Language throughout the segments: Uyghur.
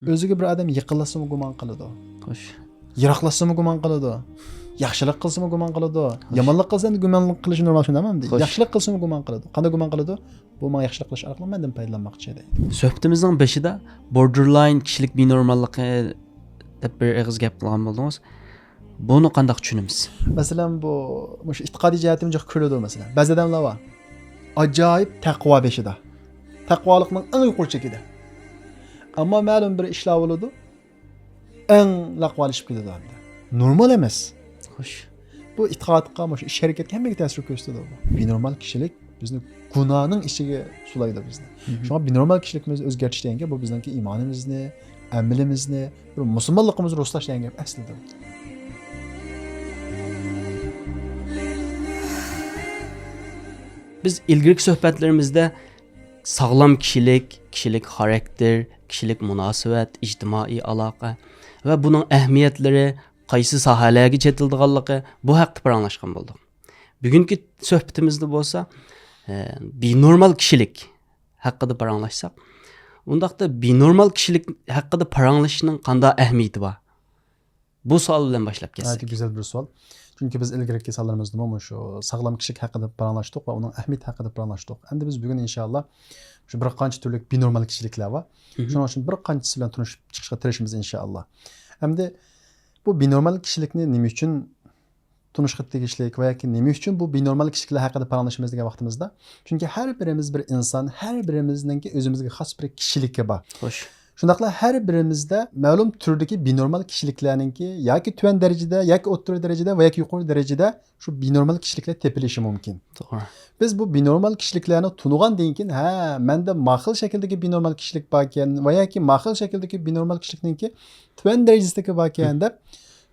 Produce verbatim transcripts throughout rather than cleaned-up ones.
ئۆزىگە بىر ئادەم يېقىنلاشسىمۇ گۇمان قىلىدۇ. خوش. يىراقلاشسىمۇ گۇمان قىلىدۇ. ياخشىلىق قىلسىمۇ گۇمان قىلىدۇ. يامانلىق قىلسا ئەمدى گۇمانلىق قىلىشى نورمال، شۇنداقمۇ؟ خوش. ياخشىلىق قىلسىمۇ گۇمان قىلىدۇ. قانداق گۇمان قىلىدۇ؟ بۇ ماڭا ياخشىلىق قىلىش ئارقىلىق مەندىن پايدىلانماقچى دەيدۇ. سۆھبىتىمىزنىڭ بېشىدا بوردېرلاين كىشىلىك بىنورماللىقى دەپ بىر ئېغىز گەپ قىلغان بولدىڭىز. بۇنى قانداق چۈشىنىمىز؟ مەسىلەن، بۇ مۇشۇ ئېتىقادىي جەھەتتىن جىق كۆرۈلىدۇ، مەسىلەن. بەزى ئادەملەر بار. ئاجايىپ تەقۋا بېشىدا. تەقۋالىقنىڭ ئەڭ يۇقىرى چېكىدە. ئەمما مەلۇم بىر ئىشلار بولىدۇ. ئەڭ لەقۋالىشىپ كېتىدۇ ئەمدى. نورمال ئەمەس. خوش. بۇ ئېتىقادقا، مۇشۇ ئىش ھەرىكەتكە، ھەممىگە تەسىر كۆرسىتىدۇ بۇ. بىنورمال كىشىلىك بىزنى گۇناھنىڭ ئىچىگە سۇلايدۇ بىزنى. مھم. شۇڭا بىنورمال كىشىلىكىمىزنى ئۆزگەرتىش دېگەن گەپ بۇ بىزنىڭكى ئىمانىمىزنى، ئەمىلىمىزنى، بىر مۇسۇلمانلىقىمىزنى رۇسلاش دېگەن گەپ ئەسلىدە. بىز ئىلگىرىكى سۆھبەتلىرىمىزدە ساغلام كىشىلىك، كىشىلىك خاراكتېر، كىشىلىك مۇناسىۋەت، ئىجتىمائىي ئالاقە ۋە بۇنىڭ ئەھمىيەتلىرى، قايسى ساھەلەرگە چېتىلىدىغانلىقى، بۇ ھەقتە پاراڭلاشقان بولدۇق. بۈگۈنكى سۆھبىتىمىزدە بولسا، ئە، بىنورمال كىشىلىك ھەققىدە پاراڭلاشساق، ئۇنداقتا بىنورمال كىشىلىك ھەققىدە پاراڭلىشىشنىڭ قانداق ئەھمىيىتى بار؟ بۇ سوئال بىلەن باشلاپ كەتسەك. ناھايىتى گۈزەل بىر سوئال. چۈنكى بىز ئىلگىرىكى سانلىرىمىزدىمۇ مۇشۇ ساغلام كىشىلىك ھەققىدە پاراڭلاشتۇق ۋە ئۇنىڭ ئەھمىيىتى ھەققىدە پاراڭلاشتۇق. ئەمدى بىز بۈگۈن ئىنشائاللا شۇ بىر قانچە تۈرلۈك بىنورمال كىشىلىكلەر بار. مھم. شۇنىڭ ئۈچۈن بىر قانچىسى بىلەن تونۇشۇپ چىقىشقا تىرىشىمىز ئىنشائاللا. ئەمدى بۇ بىنورمال كىشىلىكنى نېمە ئۈچۈن تونۇشقا تېگىشلىك ۋە ياكى نېمە ئۈچۈن بۇ بىنورمال كىشىلىكلەر ھەققىدە پاراڭلىشىمىز دېگەن ۋاقتىمىزدا، چۈنكى ھەر بىرىمىز بىر ئىنسان، ھەر بىرىمىزنىڭكى ئۆزىمىزگە خاس بىر كىشىلىكى بار. خوش. شۇنداقلا ھەر بىرىمىزدە مەلۇم تۈردىكى بىنورمال كىشىلىكلەرنىڭكى ياكى تۆۋەن دەرىجىدە، ياكى ئوتتۇرا دەرىجىدە ۋە ياكى يۇقىرى دەرىجىدە شۇ بىنورمال كىشىلىكلەر تېپىلىشى مۇمكىن. توغرا. بىز بۇ بىنورمال كىشىلىكلەرنى تونۇغاندىن كېيىن، ھە، مەندە ما خىل شەكىلدىكى بىنورمال كىشىلىك باركەن ۋە ياكى ما خىل شەكىلدىكى بىنورمال كىشىلىكنىڭكى تۆۋەن دەرىجىسىدىكى باركەن دەپ،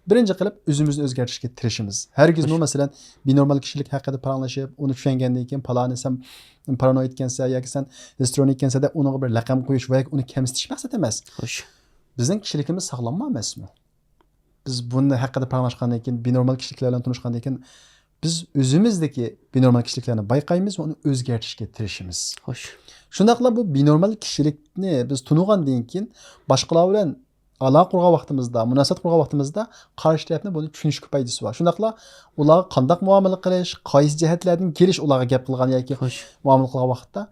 بىرىنچى قىلىپ ئۆزىمىزنى ئۆزگەرتىشكە تىرىشىمىز. ھەرگىزمۇ، خوش، مەسىلەن، بىنورمال كىشىلىك ھەققىدە پاراڭلىشىپ، ئۇنى چۈشەنگەندىن كېيىن، پالانى سەن پارانويىد ئىكەنسەن ياكى سەن ھىستېرونىك ئىكەنسەن دەپ ئۇنىڭغا بىر لەقەم قويۇش ۋە ياكى ئۇنى كەمسىتىش مەقسەت ئەمەس. خوش. بىزنىڭ كىشىلىكىمىز ساغلاممۇ ئەمەسمۇ؟ بىز بۇنى ھەققىدە پاراڭلاشقاندىن كېيىن، بىنورمال كىشىلىكلەر بىلەن تونۇشقاندىن كېيىن، بىز ئۆزىمىزدىكى بىنورمال كىشىلىكلەرنى بايقايمىز ۋە ئۇنى ئۆزگەرتىشكە تىرىشىمىز. خوش. شۇنداقلا بۇ بىنورمال كىشىلىكنى بىز تونۇغاندىن كېيىن، باشقىلار بىلەن ئالاقە قۇرغان ۋاقتىمىزدا، مۇناسىۋەت قۇرغان ۋاقتىمىزدا قارشى تەرەپنى بۇنى چۈشىنىشكە پايدىسى بار. شۇنداقلا ئۇلارغا قانداق مۇئامىلە قىلىش، قايسى جەھەتلەردىن كېلىش، ئۇلارغا گەپ قىلغان ياكى، خوش، مۇئامىلە قىلغان ۋاقىتتا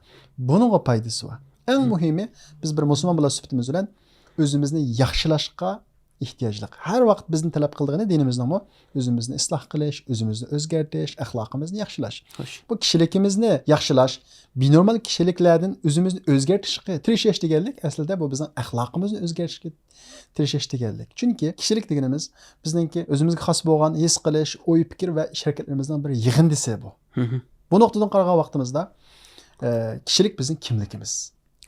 بۇنىڭغا پايدىسى بار. ئەڭ، ھە، مۇھىمى، بىز بىر مۇسۇلمان بالا سۈپىتىمىز بىلەن ئۆزىمىزنى ياخشىلاشقا ئېھتىياجلىق. ھەر ۋاقىت بىزدىن تەلەپ قىلىدىغىنى دىنىمىزنىڭمۇ ئۆزىمىزنى ئىسلاھ قىلىش، ئۆزىمىزنى ئۆزگەرتىش، ئەخلاقىمىزنى ياخشىلاش. خوش. بۇ كىشىلىكىمىزنى ياخشىلاش، بىنورمال كىشىلىكلەردىن ئۆزىمىزنى ئۆزگەرتىشكە تىرىشىش دېگەنلىك ئەسلىدە بۇ بىزنىڭ ئەخلاقىمىزنى ئۆزگەرتىشكە تىرىشىش دېگەنلىك. چۈنكى كىشىلىك دېگىنىمىز بىزنىڭكى ئۆزىمىزگە خاس بولغان ھېس قىلىش، ئوي پىكىر ۋە ئىش ھەرىكەتلىرىمىزنىڭ بىر يىغىندىسى بۇ. مھم. بۇ نۇقتىدىن قارىغان ۋاقتىمىزدا، ئە، كىشىلىك بىزنىڭ كىملىكىمىز.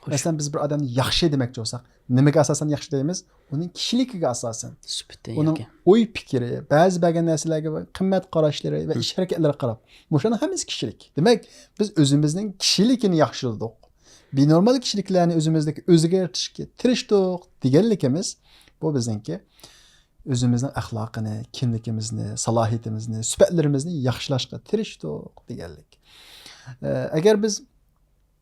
خوش. مەسىلەن، بىز بىر ئادەمنى ياخشى دېمەكچى بولساق، نېمىگە ئاساسەن ياخشى دەيمىز؟ ئۇنىڭ كىشىلىكىگە ئاساسەن. سۈپىتى، ئۇنىڭ ياكى ئوي پىكرى، بەزى بەرگەن نەرسىلەرگە قىممەت قاراشلىرى ۋە، ھە، ئىش ھەرىكەتلىرىگە قاراپ. مۇشۇنىڭ ھەممىسى كىشىلىك. دېمەك، بىز ئۆزىمىزنىڭ كىشىلىكىنى ياخشىلىدۇق. بىنورمال كىشىلىكلەرنى ئۆزىمىزدىكى ئۆزگەرتىشكە تىرىشتۇق دېگەنلىكىمىز، بۇ بىزنىڭكى ئۆزىمىزنىڭ ئەخلاقىنى، كىملىكىمىزنى، سالاھىيىتىمىزنى، سۈپەتلىرىمىزنى ياخشىلاشقا تىرىشتۇق دېگەنلىك. ئە، ئەگەر بىز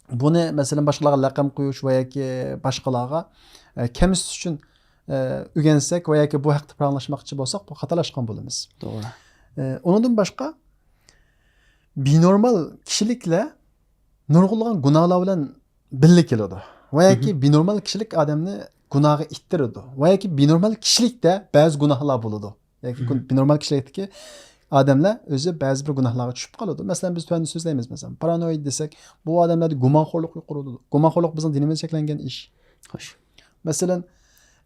بۇنى، مەسىلەن، باشقىلارغا لەقەم قويۇش ۋە ياكى باشقىلارغا، ئە، كەمسىتىش ئۈچۈن، ئە، ئۆگەنسەك ۋە ياكى بۇ ھەقتە پاراڭلاشماقچى بولساق، بۇ خاتالاشقان بولىمىز. توغرا. ئە، ئۇنىڭدىن باشقا، بىنورمال كىشىلىكلەر نۇرغۇنلىغان گۇناھلار بىلەن بىللە كېلىدۇ. ۋە ياكى، مھم، بىنورمال كىشىلىك ئادەمنى گۇناھقا ئىتتىرىدۇ. ۋە ياكى بىنورمال كىشىلىكتە بەزى گۇناھلار بولىدۇ. ياكى، مھم، بىنورمال كىشىلىكتىكى ئادەملەر ئۆزى بەزى بىر گۇناھلارغا چۈشۈپ قالىدۇ. مەسىلەن، بىز تۆۋەندە سۆزلەيمىز، مەسىلەن، پارانويىد دېسەك، بۇ ئادەملەردە گۇمانخورلۇق يۇقىرى بولىدۇ. گۇمانخورلۇق بىزنىڭ دىنىمىزدا چەكلەنگەن ئىش. خوش. مەسىلەن،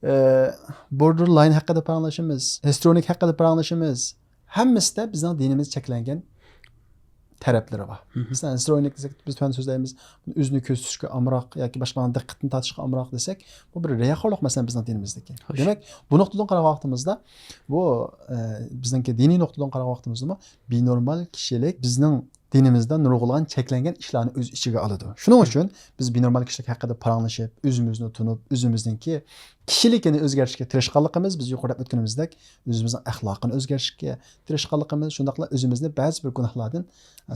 ئە، بوردېرلاين ھەققىدە پاراڭلىشىمىز، ھىستېرونىك ھەققىدە پاراڭلىشىمىز. ھەممىسىدە بىزنىڭ دىنىمىز چەكلەنگەن تەرەپلىرى بار. مھم. مەسىلەن، ھىستېرونىك دېسەك، بىز تۆۋەندە سۆزلەيمىز، بۇنى ئۆزىنى كۆرسىتىشكە ئامراق ياكى باشقىلارنىڭ دىققىتىنى تارتىشقا ئامراق دېسەك، بۇ بىر رىياخورلۇق، مەسىلەن، بىزنىڭ دىنىمىزدىكى. خوش. دېمەك، بۇ نۇقتىدىن قارىغان ۋاقتىمىزدا، بۇ، ئە، بىزنىڭكى دىنىي نۇقتىدىن قارىغان ۋاقتىمىزدىمۇ بىنورمال كىشىلىك بىزنىڭ دىنىمىزدا نۇرغۇنلىغان چەكلەنگەن ئىشلارنى ئۆز ئىچىگە ئالىدۇ. شۇنىڭ ئۈچۈن بىز بىنورمال كىشىلىك ھەققىدە پاراڭلىشىپ، ئۆزىمىزنى تونۇپ، ئۆزىمىزنىڭكى كىشىلىكىنى ئۆزگەرتىشكە تىرىشقانلىقىمىز، بىز يۇقىرىدا ئۆتكىنىمىزدەك، ئۆزىمىزنىڭ ئەخلاقىنى ئۆزگەرتىشكە تىرىشقانلىقىمىز، شۇنداقلا ئۆزىمىزنى بەزى بىر گۇناھلاردىن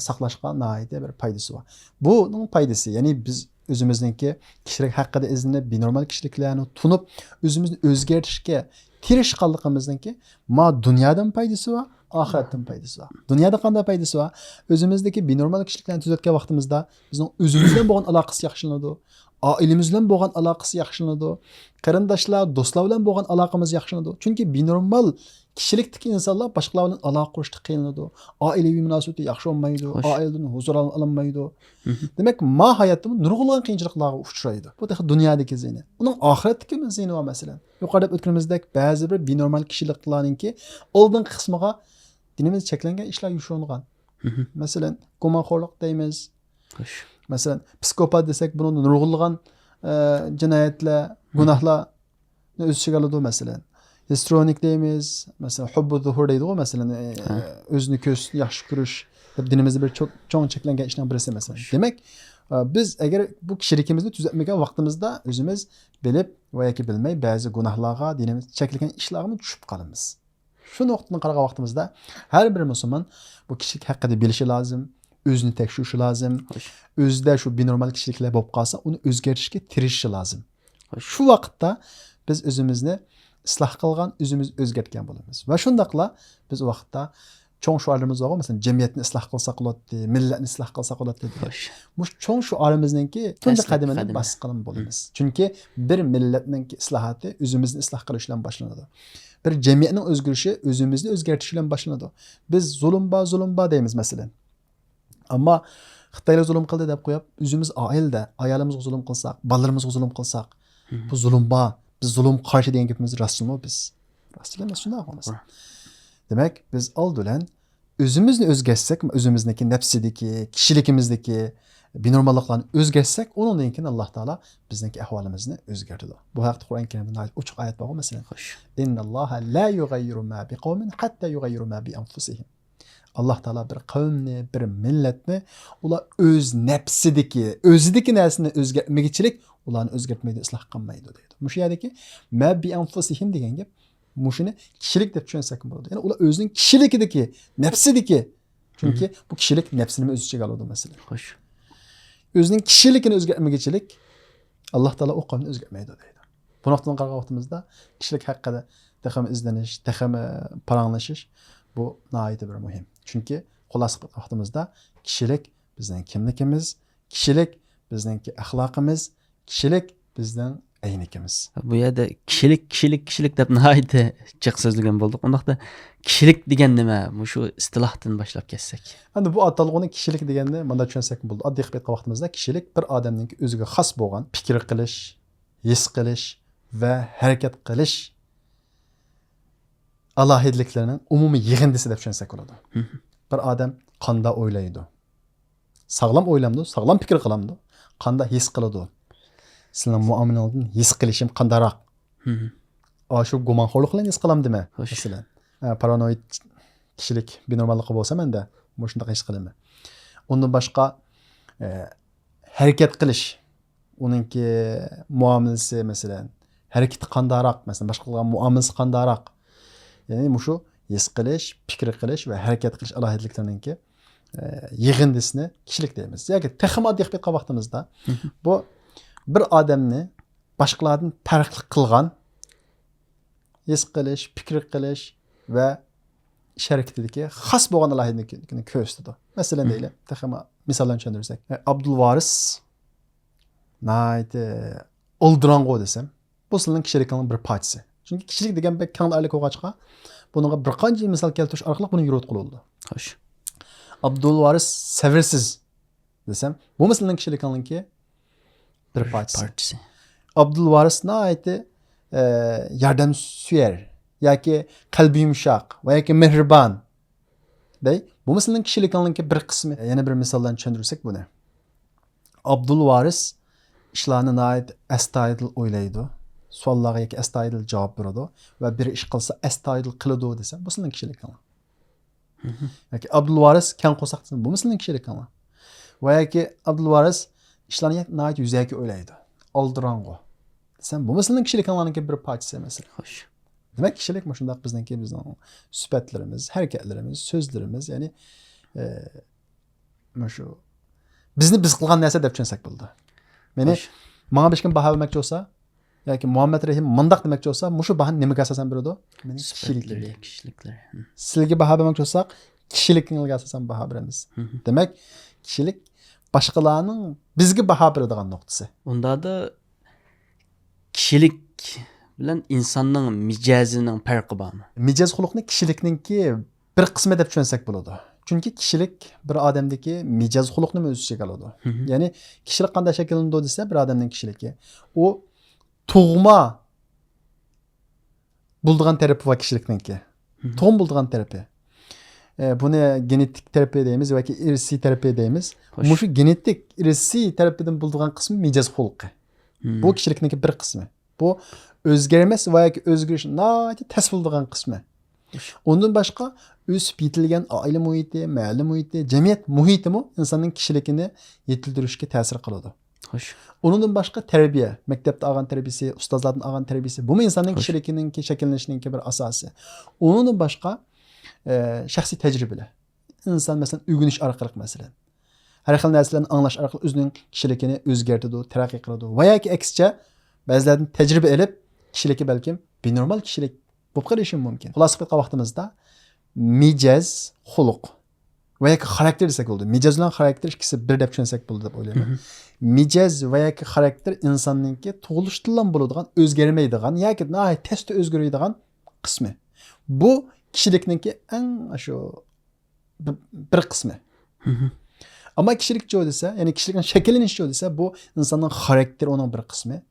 ساقلاشقا ناھايىتى بىر پايدىسى بار. بۇنىڭ پايدىسى، يەنى بىز ئۆزىمىزنىڭكى كىشىلىك ھەققىدە ئىزدىنىپ، بىنورمال كىشىلىكلەرنى تونۇپ، ئۆزىمىزنى ئۆزگەرتىشكە تىرىشقانلىقىمىزنىڭكى ما دۇنيادىن پايدىسى بار، ئاخىرەتتىن پايدىسى بار. دۇنيادا قانداق پايدىسى بار؟ ئۆزىمىزدىكى بىنورمال كىشىلىكلەرنى تۈزەتكەن ۋاقتىمىزدا بىزنىڭ ئۆزىمىز بىلەن بولغان ئالاقىسى ياخشىلىنىدۇ. ئائىلىمىز بىلەن بولغان ئالاقىسى ياخشىلىنىدۇ. قېرىنداشلار، دوستلار بىلەن بولغان ئالاقىمىز ياخشىلىنىدۇ. چۈنكى بىنورمال كىشىلىكتىكى ئىنسانلار باشقىلار بىلەن ئالاقە قۇرۇشتا قىينىلىدۇ. ئائىلىۋى مۇناسىۋىتى ياخشى بولمايدۇ. خوش. ئائىلىدىن ھۇزۇر ئال-، ئالالمايدۇ. مھم. دېمەك، ما ھاياتتىمۇ نۇرغۇنلىغان قىيىنچىلىقلارغا ئۇچرايدۇ. بۇ تېخى دۇنيادىكى زىيىنى. ئۇنىڭ ئاخىرەتتىكى زىيىنى بار مەسىلەن. يۇقىرىدا ئۆتكىنىمىزدەك بەزى بىر بىنورمال كىشىلىكلارنىڭكى ئالدىنقى قىسمىغا دىنىمىز چەكلەنگەن ئىشلار يوشۇرۇنغان. مھم. مەسىلەن، گۇمانخورلۇق دەيمىز. خوش. مەسىلەن، پسىكوپات دېسەك، بۇنىڭدا نۇرغۇنلىغان، ئە، جىنايەتلەر، گۇناھلارنى ئۆز ئىچىگە ئالىدۇ، مەسىلەن. ھىسترونىك دەيمىز، مەسىلەن، ھۇببۇ زۇھۇر دەيدىغۇ، مەسىلەن، ئە، ھە. ئۆزىنى كۆرسىتىشنى ياخشى كۆرۈش دەپ دىنىمىزدا بىر چوڭ، چوڭ چەكلەنگەن ئىشنىڭ بىرسى، مەسىلەن. خوش. دېمەك، ئە، بىز ئەگەر بۇ كىشىلىكىمىزنى تۈزەتمىگەن ۋاقتىمىزدا ئۆزىمىز بىلىپ ۋە ياكى بىلمەي بەزى گۇناھلارغا، دىنىمىز چەكلىگەن ئىشلارغىمۇ چۈشۈپ قالىمىز. شۇ نۇقتىدىن قارىغان ۋاقتىمىزدا، ھەر بىر مۇسۇلمان بۇ كىشىلىك ھەققىدە بىلىشى لازىم، ئۆزىنى تەكشۈرۈشى لازىم، خوش. ئۆزىدە شۇ بىنورمال كىشىلىكلەر بولۇپ قالسا، ئۇنى ئۆزگەرتىشكە تىرىشىشى لازىم. خوش. شۇ ۋاقىتتا بىز ئۆزىمىزنى ئىسلاھ قىلغان، ئۆزىمىزنى ئۆزگەرتكەن بولىمىز. ۋە شۇنداقلا بىز ئۇ ۋاقىتتا چوڭ شوئارلىرىمىز بارغۇ، مەسىلەن، جەمئىيەتنى ئىسلاھ قىلساق بولاتتى، مىللەتنى ئىسلاھ قىلساق بولاتتى دېگەن. خوش. مۇشۇ چوڭ شوئارىمىزنىڭكى تۇنجى دەسلەپكى قەدىمىنى قەدىمى. باسقىلى بولىمىز. مم. چۈنكى بىر مىللەتنىڭكى ئىسلاھاتى ئۆزىمىزنى ئىسلاھ قىلىش بىلەن باشلىنىدۇ. بىر جەمئىيەتنىڭ ئۆزگىرىشى ئۆزىمىزنى ئۆزگەرتىش بىلەن باشلىنىدۇ. بىز زۇلۇم بار، زۇلۇم بار دەيمىز، مەسىلەن. ئەمما خىتايلار زۇلۇم قىلدى دەپ قويۇپ، ئۆزىمىز ئائىلىدە ئايالىمىزغا زۇلۇم قىلساق، بالىلىرىمىزغا زۇلۇم قىلساق، مم. بۇ زۇلۇم بار، بىز زۇلۇمغا قارشى دېگەن گېپىمىز راستمۇ بىز؟ راست ئەمەس، شۇنداق بولمىسا. توغرا. دېمەك، بىز ئالدى بىلەن ئۆزىمىزنى ئۆزگەرتسەك، ئۆزىمىزنىڭكى نەپسىدىكى، كىشىلىكىمىزدىكى بىنورماللىقلارنى ئۆزگەرتسەك، ئۇنىڭدىن كېيىن ئاللاھ تائالا بىزنىڭكى ئەھۋالىمىزنى ئۆزگەرتىدۇ. بۇ ھەقتە قۇرئان كەرىمدە ناھايىتى ئوچۇق ئايەت بارغۇ، مەسىلەن. خوش. إن الله لا يغير ما بقوم حتى يغيروا ما بأنفسهم. ئاللاھ تائالا بىر قەۋمنى، بىر مىللەتنى ئۇلار ئۆز نەپسىدىكى، ئۆزىدىكى نەرسىنى ئۆزگەرتمىگۈچىلىك ئۇلارنى ئۆزگەرتمەيدۇ، ئىسلاھ قىلمايدۇ دەيدۇ. مۇشۇ يەردىكى ما بأنفسهم دېگەن گەپ مۇشۇنى كىشىلىك دەپ چۈشەنسەك بولىدۇ. يەنى ئۇلار ئۆزىنىڭ كىشىلىكىدىكى، نەپسىدىكى، چۈنكى مم. بۇ كىشىلىك نەپسىنىمۇ ئۆز ئىچىگە ئالىدۇ، مەسىلەن. خوش. ئۆزىنىڭ كىشىلىكىنى ئۆزگەرتمىگۈچىلىك ئاللاھ تائالا ئۇ قەۋمنى ئۆزگەرتمەيدۇ دەيدۇ. بۇ نۇقتىدىن قارىغان ۋاقتىمىزدا كىشىلىك ھەققىدە تېخىمۇ ئىزدىنىش، تېخىمۇ پاراڭلىشىش، بۇ ناھايىتى بىر مۇھىم. چۈنكى خۇلاسە قىلغان ۋاقتىمىزدا كىشىلىك بىزنىڭ كىملىكىمىز، كىشىلىك بىزنىڭكى ئەخلاقىمىز، كىشىلىك بىزنىڭ ئەينىكىمىز. بۇ يەردە كىشىلىك، كىشىلىك، كىشىلىك دەپ ناھايىتى جىق سۆزلىگەن بولدۇق. ئۇنداقتا كىشىلىك دېگەن نېمە؟ مۇشۇ ئىستىلاھتىن باشلاپ كەتسەك. ئەمدى بۇ ئاتالغۇنى كىشىلىك دېگەننى مۇنداق چۈشەنسەك بولىدۇ. ئاددىي قىلىپ ئېيتقان ۋاقتىمىزدا كىشىلىك بىر ئادەمنىڭكى ئۆزىگە خاس بولغان پىكىر قىلىش، ھېس قىلىش ۋە ھەرىكەت قىلىش ئالاھىدىلىكلىرىنىڭ ئومۇمىي يىغىندىسى دەپ چۈشەنسەك بولىدۇ. مم. بىر ئادەم قانداق ئويلايدۇ؟ ساغلام ئويلامدۇ، ساغلام پىكىر قىلامدۇ؟ قانداق ھېس قىلىدۇ؟ سىلىنىڭ مۇئامىلىڭىزدىن ھېس قىلىشىم قانداقراق؟ مم. ئاشۇ گۇمانخورلۇق بىلەن ھېس قىلامدىمەن؟ خوش. مەسىلەن، ئە، پارانويىد كىشىلىك بىنورماللىقى بولسا مەندە مۇشۇنداق ھېس قىلىمەن. ئۇندىن باشقا، ئە، ھەرىكەت قىلىش، ئۇنىڭكى مۇئامىلىسى، مەسىلەن، ھەرىكىتى قانداقراق، مەسىلەن، باشقىلارغا مۇئامىلىسى قانداقراق؟ يەنى مۇشۇ ھېس قىلىش، پىكىر قىلىش ۋە ھەرىكەت قىلىش ئالاھىدىلىكلىرىنىڭكى، ئە، يىغىندىسىنى كىشىلىك دەيمىز. ياكى تېخىمۇ ئاددىي قىلىپ ئېيتقان ۋاقتىمىزدا، مم. بۇ بىر ئادەمنى باشقىلاردىن پەرقلىق قىلغان ھېس قىلىش، پىكىر قىلىش ۋە ئىش ھەرىكىتىدىكى خاس بولغان ئالاھىدىلىكنى كۆرسىتىدۇ. مەسىلەن، مم. دەيلى، تېخىمۇ مىساللارنى چۈشەندۈرسەك، ئابدۇلۋارىس ناھايىتى ئالدىراڭغۇ دېسەم، بۇ سىلىنىڭ كىشىلىكىڭنىڭ بىر پارچىسى. چۈنكى كىشىلىك دېگەن بەك كەڭ دائىرىلىك بولغاچقا، بۇنىڭغا بىر قانچە مىسال كەلتۈرۈش ئارقىلىق بۇنى يورۇتقىلى بولىدۇ. خوش. ئابدۇلۋارىس سەۋرسىز دېسەم، بۇمۇ سىلىنىڭ كىشىلىكىڭنىڭكى بىر پارچىسى. پارچىسى. ئابدۇلۋارىس ناھايىتى، ئە، ياردەمسۆيەر ياكى قەلبى يۇمشاق ۋە ياكى مېھرىبان دەي. بۇمۇ سىلىنىڭ كىشىلىكىڭنىڭكى بىر قىسمى. يەنە بىر مىسال بىلەن چۈشەندۈرسەك بۇنى. ئابدۇلۋارىس ئىشلارنى ناھايىتى ئەستايىدىل ئويلايدۇ. سوئاللارغا ياكى ئەستايىدىل جاۋاب بېرىدۇ ۋە بىر ئىش قىلسا ئەستايىدىل قىلىدۇ دېسەم، بۇ سىلىنىڭ كىشىلىكىڭ. مهم. ياكى ئابدۇلۋارىس كەڭ قورساق دېسەم، بۇمۇ سىلىنىڭ كىشىلىكىڭلار. ۋە ياكى ئابدۇلۋارىس ئىشلارنى ناھايىتى يۈزەكى ئويلايدۇ. ئالدىراڭغۇ دېسەم، بۇمۇ سىلىنىڭ كىشىلىكىڭلارنىڭكى بىر پارچىسى مەسىلەن. خوش. دېمەك، كىشىلىك مۇشۇنداق بىزنىڭكى، بىزنىڭ سۈپەتلىرىمىز، ھەرىكەتلىرىمىز، سۆزلىرىمىز، يەنى، ئە، مۇشۇ بىزنى بىز قىلغان نەرسە دەپ چۈشەنسەك بولىدۇ. يەنى ماڭا ھېچكىم باھا بەرمەكچى بولسا ياكى مۇھەممەد رەھىم مۇنداق دېمەكچى بولسا، مۇشۇ باھانى نېمىگە ئاساسەن بېرىدۇ؟ مېنىڭ كىشىلىكىمگە. سىلەرگە باھا بەرمەكچى بولساق، كىشىلىكىڭىزگە ئاساسەن باھا بېرىمىز. دېمەك، كىشىلىك باشقىلارنىڭ بىزگە باھا بېرىدىغان نۇقتىسى. ئۇندادا كىشىلىك بىلەن ئىنساننىڭ مىجەزىنىڭ پەرقى بارمۇ؟ مىجەز خۇلقنى كىشىلىكنىڭكى بىر قىسمى دەپ چۈشەنسەك بولىدۇ. چۈنكى كىشىلىك بىر ئادەمدىكى مىجەز خۇلقنىمۇ ئۆز ئىچىگە ئالىدۇ. يەنى كىشىلىك قانداق شەكىللىنىدۇ دېسە، بىر ئادەمنىڭ كىشىلىكى، ئۇ تۇغما بولىدىغان تەرىپى بار كىشىلىكنىڭكى. تۇغما بولىدىغان تەرىپى. ئە، بۇنى گېنېتىك تەرىپى دەيمىز ياكى ئىرسىي تەرىپى دەيمىز. مۇشۇ گېنېتىك، ئىرسىي تەرىپىدىن بولىدىغان قىسمى مىجەز خۇلقى. بۇ كىشىلىكنىڭكى بىر قىسمى. بۇ ئۆزگەرمەس ۋە ياكى ئۆزگىرىشى ناھايىتى تەس بولىدىغان قىسمى. ئۇندىن باشقا، ئۆسۈپ يېتىلگەن ئائىلە مۇھىتى، مەھەللە مۇھىتى، جەمئىيەت مۇھىتىمۇ ئىنساننىڭ كىشىلىكىنى يېتىلدۈرۈشكە تەسىر قىلىدۇ. ئۇنىڭدىن باشقا تەربىيە، مەكتەپتە ئالغان تەربىيىسى، ئۇستازلاردىن ئالغان تەربىيىسى، بۇمۇ ئىنساننىڭ كىشىلىكىنىڭكى شەكىللىنىشىنىڭكى بىر ئاساسى. ئۇنىڭدىن باشقا، ئە، شەخسىي تەجرىبىلەر. ئىنسان، مەسىلەن، ئۆگىنىش ئارقىلىق، مەسىلەن، ھەر خىل نەرسىلەرنى ئاڭلاش ئارقىلىق ئۆزىنىڭ كىشىلىكىنى ئۆزگەرتىدۇ، تەرەققىي قىلىدۇ. ۋە ياكى ئەكسىچە، بەزىلەردىن تەجرىبە ئېلىپ، كىشىلىكى بەلكىم بىنورمال كىشىلىك بولۇپ قېلىشى مۇمكىن. خۇلاسە قىلىپ ئېيتقان ۋاقتىمىزدا، مىجەز، خۇلق ۋە ياكى خاراكتېر دېسەك بولىدۇ. مىجەز بىلەن خاراكتېر ئىككىسى بىر دەپ چۈشەنسەك بولىدۇ دەپ ئويلايمەن. مىجەز ۋە ياكى خاراكتېر ئىنساننىڭكى تۇغۇلۇشتىنلا بولىدىغان، ئۆزگەرمەيدىغان ياكى ناھايىتى تەستە ئۆزگىرىدىغان قىسمى. بۇ كىشىلىكنىڭكى ئەڭ شۇ بىر، بىر قىسمى. ئەمما كىشىلىكچۇ دېسە، يەنى كىشىلىكنىڭ شەكىللىنىشىچۇ دېسە، بۇ ئىنساننىڭ خاراكتېرى ئۇنىڭ بىر قىسمى.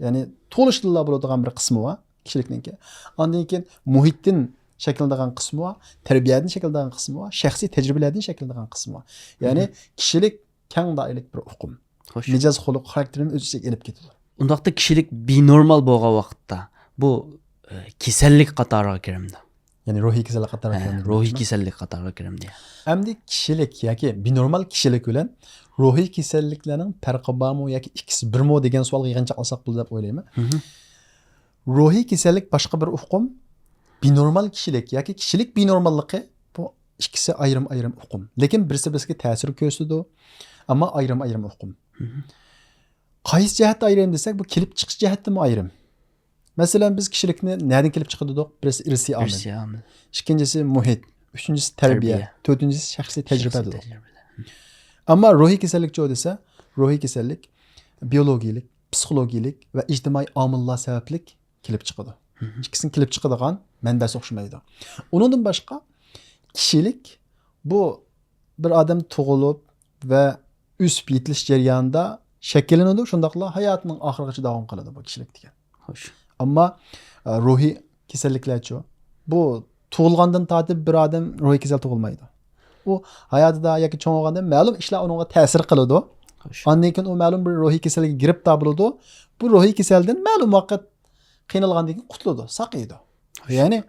يەنى تۇغۇلۇشتىنلا بولىدىغان بىر قىسمى بار كىشىلىكنىڭكى. ئاندىن كېيىن مۇھىتتىن شەكىللىنىدىغان قىسمى بار، تەربىيەدىن شەكىللىنىدىغان قىسمى بار، شەخسىي تەجرىبىلەردىن شەكىللىنىدىغان قىسمى بار. يەنى كىشىلىك كەڭ دائىرىلىك بىر ئۇقۇم. خوش. مىجەز، خۇلق، خاراكتېرنى ئۆز ئىچىگە ئېلىپ كېتىدۇ. ئۇنداقتا كىشىلىك بىنورمال بولغان ۋاقىتتا بۇ، ئە، كېسەللىك قاتارىغا كىرەمدۇ؟ يەنى روھىي كېسەللىك قاتارىغا ھە، كىرەمدۇ روھىي دېمەكچىمۇ؟ كېسەللىك قاتارىغا كىرەمدۇ. ئەمدى كىشىلىك ياكى بىنورمال كىشىلىك بىلەن روھىي كېسەللىكلەرنىڭ پەرقى بارمۇ ياكى ئىككىسى بىرمۇ دېگەن سوئالغا يىغىنچاقلىساق بولىدۇ دەپ ئويلايمەن. روھىي كېسەللىك باشقا بىر ئۇقۇم، بىنورمال كىشىلىك ياكى كىشىلىك بىنورماللىقى، بۇ ئىككىسى ئايرىم-ئايرىم ئۇقۇم. لېكىن بىرسى-بىرسىگە تەسىر كۆرسىتىدۇ، ئەمما ئايرىم-ئايرىم ئۇقۇم. قايسى جەھەتتە ئايرىم دېسەك، بۇ كېلىپ چىقىش جەھەتتىمۇ ئايرىم. مەسىلەن، بىز كىشىلىكنى نەدىن كېلىپ چىقىدۇ دېدۇق؟ بىرسى ئىرسىي ئامىل. ئىرسىي ئامىل. ئىككىنچىسى مۇھىت. ئۈچىنچىسى تەربىيە. تەربىيە. تۆتىنچىسى شەخسىي تەجرىبە شەخسىي دېدۇق. تەجرىبە. ئەمما روھىي كېسەللىكچۇ دېسە، روھىي كېسەللىك بىيولوگىيىلىك، پسىخولوگىيىلىك ۋە ئىجتىمائىي ئامىللار سەۋەبلىك كېلىپ چىقىدۇ. ئىككىسىنىڭ كېلىپ چىقىدىغان مەنبەسى ئوخشىمايدۇ. ئۇنىڭدىن باشقا، كىشىلىك بۇ بىر ئادەم تۇغۇلۇپ ۋە ئۆسۈپ يېتىلىش جەريانىدا شەكىللىنىدۇ، شۇنداقلا ھاياتىنىڭ ئاخىرىغىچە داۋام قىلىدۇ بۇ كىشىلىك دېگەن. خوش. ئەمما، ئە، روھىي كېسەللىكلەرچۇ؟ بۇ تۇغۇلغاندىن تارتىپ بىر ئادەم روھىي كېسەل تۇغۇلمايدۇ. ئۇ ھاياتىدا ياكى چوڭ بولغاندا مەلۇم ئىشلار ئۇنىڭغا تەسىر قىلىدۇ. خوش. ئاندىن كېيىن ئۇ مەلۇم بىر روھىي كېسەلگە گىرىپتار بولىدۇ. بۇ روھىي كېسەلدىن مەلۇم ۋاقىت قىينالغاندىن كېيىن قۇتۇلىدۇ، ساقىيىدۇ. خوش. يەنى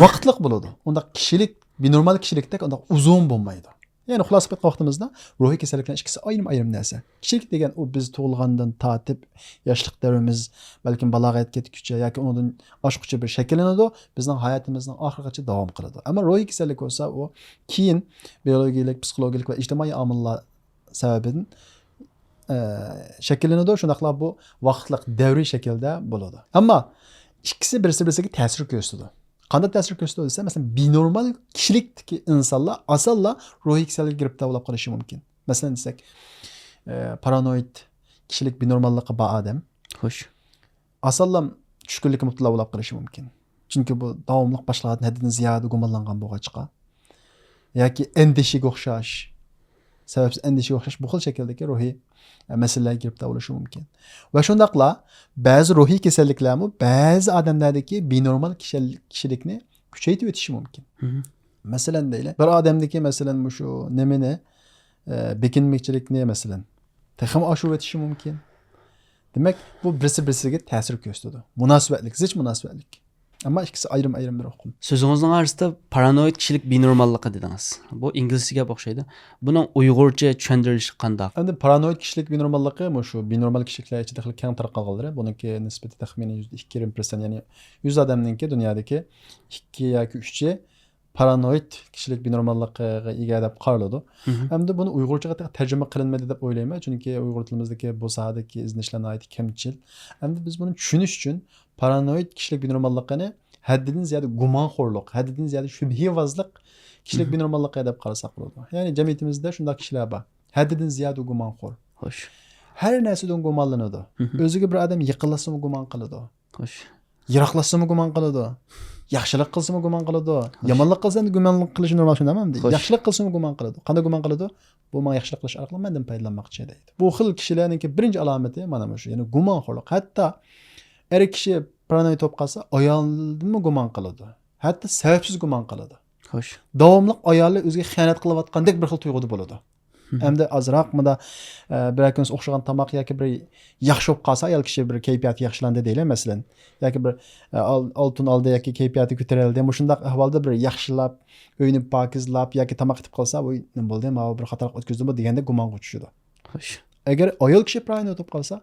ۋاقىتلىق بولىدۇ. ئۇنداق كىشىلىك، بىنورمال كىشىلىكتەك ئۇنداق ئۇزۇن بولمايدۇ. يەنى خۇلاسە قىلىپ ئېيتقان ۋاقتىمىزدا روھىي كېسەللىك بىلەن ئىككىسى ئايرىم-ئايرىم نەرسە. كىشىلىك دېگەن ئۇ بىز تۇغۇلغاندىن تارتىپ ياشلىق دەۋرىمىز، بەلكىم بالاغەتكە يەتكۈچە ياكى ئۇنىڭدىن ئاشقۇچە بىر شەكىللىنىدۇ، بىزنىڭ ھاياتىمىزنىڭ ئاخىرىغىچە داۋام قىلىدۇ. ئەمما روھىي كېسەللىك بولسا ئۇ كېيىن بىيولوگىيەلىك، پسىخولوگىيەلىك ۋە ئىجتىمائىي ئامىللار سەۋەبىدىن، ئە، شەكىللىنىدۇ، شۇنداقلا بۇ ۋاقىتلىق دەۋرىي شەكىلدە بولىدۇ. ئەمما ئىككىسى بىرسى-بىرسىگە تەسىر كۆرسىتىدۇ. قانداق تەسىر كۆرسىتىدۇ دېسە، مەسىلەن، بىنورمال كىشىلىكتىكى ئىنسانلار ئاسانلا روھىي كېسەلگە گىرىپتار بولۇپ قېلىشى مۇمكىن. مەسىلەن دېسەك، ئە، پارانويىد كىشىلىك بىنورماللىقى بار ئادەم خوش. ئاسانلا چۈشكۈنلۈككە مۇپتىلا بولۇپ قېلىشى مۇمكىن. چۈنكى بۇ داۋاملىق باشقىلاردىن ھەددىدىن زىيادە گۇمانلانغان بولغاچقا، ياكى ئەندىشىگە ئوخشاش، سەۋەبسىز ئەندىشىگە ئوخشاش بۇ خىل شەكىلدىكى روھىي، ئە، مەسىلىلەرگە گىرىپتار بولۇشى مۇمكىن. ۋە شۇنداقلا بەزى روھىي كېسەللىكلەرمۇ بەزى ئادەملەردىكى بىنورمال كىشەل-، كىشىلىكنى كۈچەيتىۋېتىشى مۇمكىن. مەسىلەن دەيلى، بىر ئادەمدىكى، مەسىلەن، مۇشۇ نېمىنى، ئە، بېكىنمىچىلىكنى، مەسىلەن، تېخىمۇ ئاشۇرۇۋېتىشى مۇمكىن. دېمەك، بۇ بىرسى-بىرسىگە تەسىر كۆرسىتىدۇ. مۇناسىۋەتلىك، زىچ مۇناسىۋەتلىك. ئەمما ئىككىسى ئايرىم-ئايرىم بىر ئۇقۇم. سۆزىڭىزنىڭ ئارىسىدا پارانويىد كىشىلىك بىنورماللىقى دېدىڭىز. بۇ ئىنگلىزچە گەپ ئوخشايدۇ. بۇنىڭ ئۇيغۇرچە چۈشەندۈرۈلۈشى قانداق؟ ئەمدى پارانويىد كىشىلىك بىنورماللىقى مۇشۇ بىنورمال كىشىلىكلەر ئىچىدە خېلى كەڭ تارقالغانلىرى. بۇنىڭكى نىسبىتى تەخمىنەن يۈزدە ئىككى يېرىم پىرسەنت، يەنى يۈز ئادەمنىڭكى دۇنيادىكى ئىككى ياكى ئۈچى پارانويد كىشىلىك بىنورماللىقىغا ئىگە دەپ قارىلىدۇ. ئەمدى بۇنى ئۇيغۇرچىغا تەرجىمە قىلىنمىدى دەپ ئويلايمەن، چۈنكى ئۇيغۇر تىلىمىزدىكى بۇ ساھەدىكى ئىزدىنىشلەر ناھايىتى كەمچىل. ئەمدى بىز بۇنى چۈشىنىش ئۈچۈن پارانويد كىشىلىك بىنورماللىقىنى ھەددىدىن زىيادە گۇمانخورلۇق، ھەددىدىن زىيادە شۈبھىۋازلىق كىشىلىك بىنورماللىقى دەپ قارىساق بولىدۇ. يەنى جەمئىيىتىمىزدە شۇنداق كىشىلەر بار. ھەددىدىن زىيادە گۇمانخور. خوش. ھەر نەرسىدىن گۇمانلىنىدۇ. ئۆزىگە بىر ئادەم يېقىنلاشسىمۇ گۇمان قىلىدۇ. خوش. يىراقلاشسىمۇ گۇمان قىلىدۇ. ياخشىلىق قىلسىمۇ گۇمان قىلىدۇ. يامانلىق قىلسا ئەمدى گۇمان قىلىشى نورمال، شۇنداقمۇ ئەمدى؟ خوش. ياخشىلىق قىلسىمۇ گۇمان قىلىدۇ. قانداق گۇمان قىلىدۇ؟ بۇ ماڭا ياخشىلىق قىلىش ئارقىلىق مەندىن پايدىلانماقچى دەيدۇ. بۇ خىل كىشىلەرنىڭكى بىرىنچى ئالامىتى مانا مۇشۇ، يەنى گۇمانخورلۇق. ھەتتا ئەر كىشى پارانويا بولۇپ قالسا، ئايالىدىنمۇ گۇمان قىلىدۇ. ھەتتا سەۋەبسىز گۇمان قىلىدۇ. خوش. داۋاملىق ئايالى ئۆزىگە خىيانەت قىلىۋاتقاندەك بىر خىل تۇيغۇدا بولىدۇ. ئەمدى ئازراق مۇندا، ئە، بىرەر كۈنسى ئوخشىغان تاماق ياكى بىر ياخشى بولۇپ قالسا، ئايال كىشى بىر كەيپىياتى ياخشىلاندى دەيلى، مەسىلەن. ياكى بىر، ئە، ئال-، ئالتۇن ئالدى ياكى كەيپىياتى كۆتۈرۈلدى. مۇشۇنداق ئەھۋالدا بىر ياخشىلاپ، ئۆينى پاكىزلاپ ياكى تاماق ئېتىپ قالسا، ۋوي، نېمە بولدى؟ ماۋۇ بىر خاتالىق ئۆتكۈزدىمۇ دېگەندەك گۇمانغا چۈشىدۇ. خوش. ئەگەر ئايال كىشى پارانويا بولۇپ قالسا،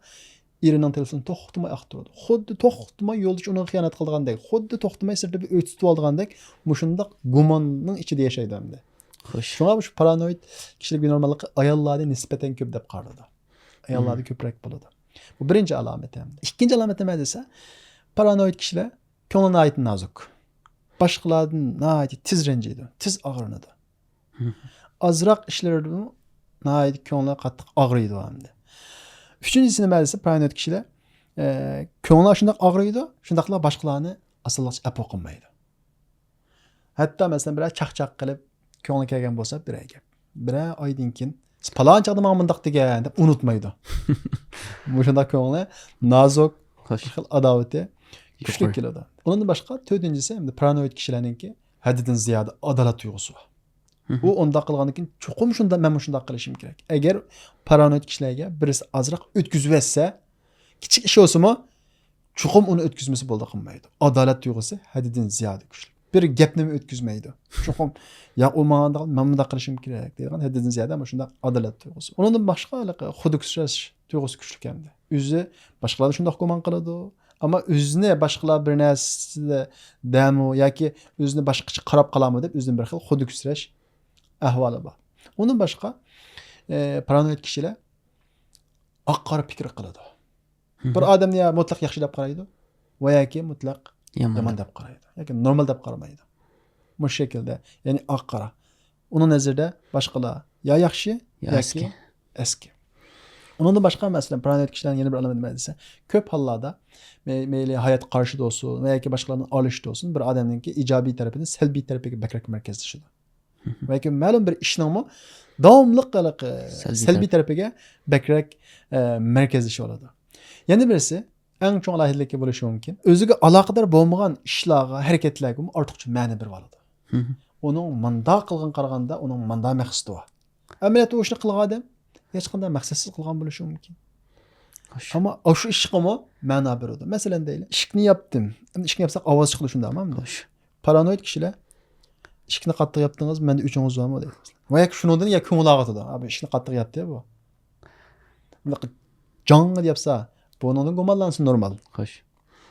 ئېرىنىڭ تېلېفونىنى توختىماي ئاختۇرىدۇ. خۇددى توختىماي يولدىشى ئۇنىڭغا خىيانەت قىلىدىغاندەك، خۇددى توختىماي سىرتتا بىر ئۆي تۇتۇۋالىدىغاندەك، مۇشۇنداق گۇماننىڭ ئىچىدە ياشايدۇ ئەمدى. خوش. شۇڭا مۇشۇ پارانويد كىشىلىك بىنورماللىقى ئاياللاردا نىسبەتەن كۆپ دەپ قارىلىدۇ. ئاياللاردا كۆپرەك بولىدۇ. بۇ بىرىنچى ئالامىتى ئەمدى. ئىككىنچى ئالامىتى نېمە دېسە، پارانويد كىشىلەر كۆڭلى ناھايىتى نازۇك. باشقىلاردىن ناھايىتى تېز رەنجىيدۇ، تېز ئاغرىنىدۇ. ئازراق ئىشلىرىدىمۇ ناھايىتى كۆڭلى قاتتىق ئاغرىيدۇ ئەمدى. ئۈچىنچىسى نېمە دېسە، پارانويد كىشىلەر، ئە، كۆڭلى شۇنداق ئاغرىيدۇ، شۇنداقلا باشقىلارنى ئاسانلىقچە ئەپۇ قىلمايدۇ. ھەتتا مەسىلەن، بىرەر چاقچاق قىلىپ، كۆڭلى كەلگەن بولسا، بىرەر گەپ، بىرەر ئايدىن كېيىن، «سىز پالان چاغدا ماڭا مۇنداق دېگەن» دەپ ئۇنتۇمايدۇ. مۇشۇنداق كۆڭلى نازۇك، خوش. بىر خىل ئاداۋىتى كۈچلۈك يۇقىرى. كېلىدۇ. ئۇنىڭدىن باشقا، تۆتىنچىسى، ئەمدى پارانويد كىشىلەرنىڭكى ھەددىدىن زىيادە ئادالەت تۇيغۇسى بار. ئۇ ئۇنداق قىلغاندىن كېيىن، چوقۇم شۇنداق، مەنمۇ شۇنداق قىلىشىم كېرەك. ئەگەر پارانويد كىشىلەرگە بىرسى ئازراق ئۆتكۈزۈۋەتسە، كىچىك ئىش بولسىمۇ، چوقۇم ئۇنى ئۆتكۈزمىسە بولدى قىلمايدۇ. ئادالەت تۇيغۇسى ھەددىدىن زىيادە كۈچلۈك. بىر گەپنىمۇ ئۆتكۈزمەيدۇ. چوقۇم، «ياق، ئۇ ماڭا مۇنداق، مەن مۇنداق قىلىشىم كېرەك» دەيدىغان ھەددىدىن زىيادە مۇشۇنداق ئادالەت تۇيغۇسى. ئۇنىڭدىن باشقا ھېلىقى خۇدكۈچرەش تۇيغۇسى كۈچلۈك ئەمدى. ئۆزى باشقىلارنى شۇنداق گۇمان قىلىدۇ. ئەمما ئۆزىنى باشقىلار بىر نەرسە دەمۇ ياكى ئۆزىنى باشقىچە قاراپ قالامۇ دەپ ئۆزىدىن بىر خىل خۇدكۈچرەش ئەھۋالى بار. ئۇنىڭ باشقا، ئە، پارانويد كىشىلەر ئاق-قارا پىكىر قىلىدۇ. بىر ئادەمنى يا مۇتلەق ياخشى دەپ قارايدۇ ۋە ياكى مۇتلەق يامان يامان دەپ. دەپ قارايدۇ. ياكى نورمال دەپ قارىمايدۇ. مۇشۇ شەكىلدە، يەنى ئاق-قارا. ئۇنىڭ نەزىرىدە باشقىلار يا ياخشى، يا ياكى ئەسكى. ئەسكى. ئۇنىڭدىن باشقا، مەسىلەن، پارانويد كىشىلەرنىڭ يەنە بىر ئالامىتى نېمە دېسە، كۆپ ھاللاردا مەي-، مەيلى ھايات قارىشىدا بولسۇن ۋە ياكى باشقىلارنىڭ ئالىشىدا بولسۇن، بىر ئادەمنىڭكى ئىجابىي تەرىپىدىن سەلبىي تەرىپىگە بەكرەك مەركەزلىشىدۇ. ۋە ياكى مەلۇم بىر ئىشنىڭمۇ داۋاملىق ھېلىقى سەلبىي سەلبىي تەرەپ. تەرىپىگە بەكرەك، ئە، مەركەزلىشىۋالىدۇ. يەنە بىرسى، ئەڭ چوڭ ئالاھىدىلىكى بولۇشى مۇمكىن، ئۆزىگە ئالاقىدار بولمىغان ئىشلارغا، ھەرىكەتلەرگىمۇ ئارتۇقچە مەنە بېرىۋالىدۇ. ئۇنىڭ مۇنداق قىلغان قارىغاندا، ئۇنىڭ مۇنداق مەقسىتى بار. ئەمەلىيەتتە ئۇ ئىشنى قىلغان ئادەم ھېچقانداق مەقسەتسىز قىلغان بولۇشى مۇمكىن. خوش. ئەمما ئاشۇ ئىشقىمۇ مەنە بېرىدۇ. مەسىلەن دەيلى، ئىشىكنى ياپتىم. ئەمدى ئىشىكنى ياپساق ئاۋاز چىقىدۇ، شۇنداقمۇ ئەمدى؟ خوش. پارانويد كىشىلەر «ئىشىكنى قاتتىق ياپتىڭىز، مەندە ئۆچىڭىز بارمۇ؟» دەيدۇ. ۋە ياكى شۇنىڭدىن يا كۆڭۈل ئاغرىتىدۇ. «ھا، بۇ ئىشىكنى قاتتىق ياپتى بۇ.» بۇنداق جاڭ دەپ ياپسا، بۇنىڭدىن گۇمانلانسا نورمال. خوش.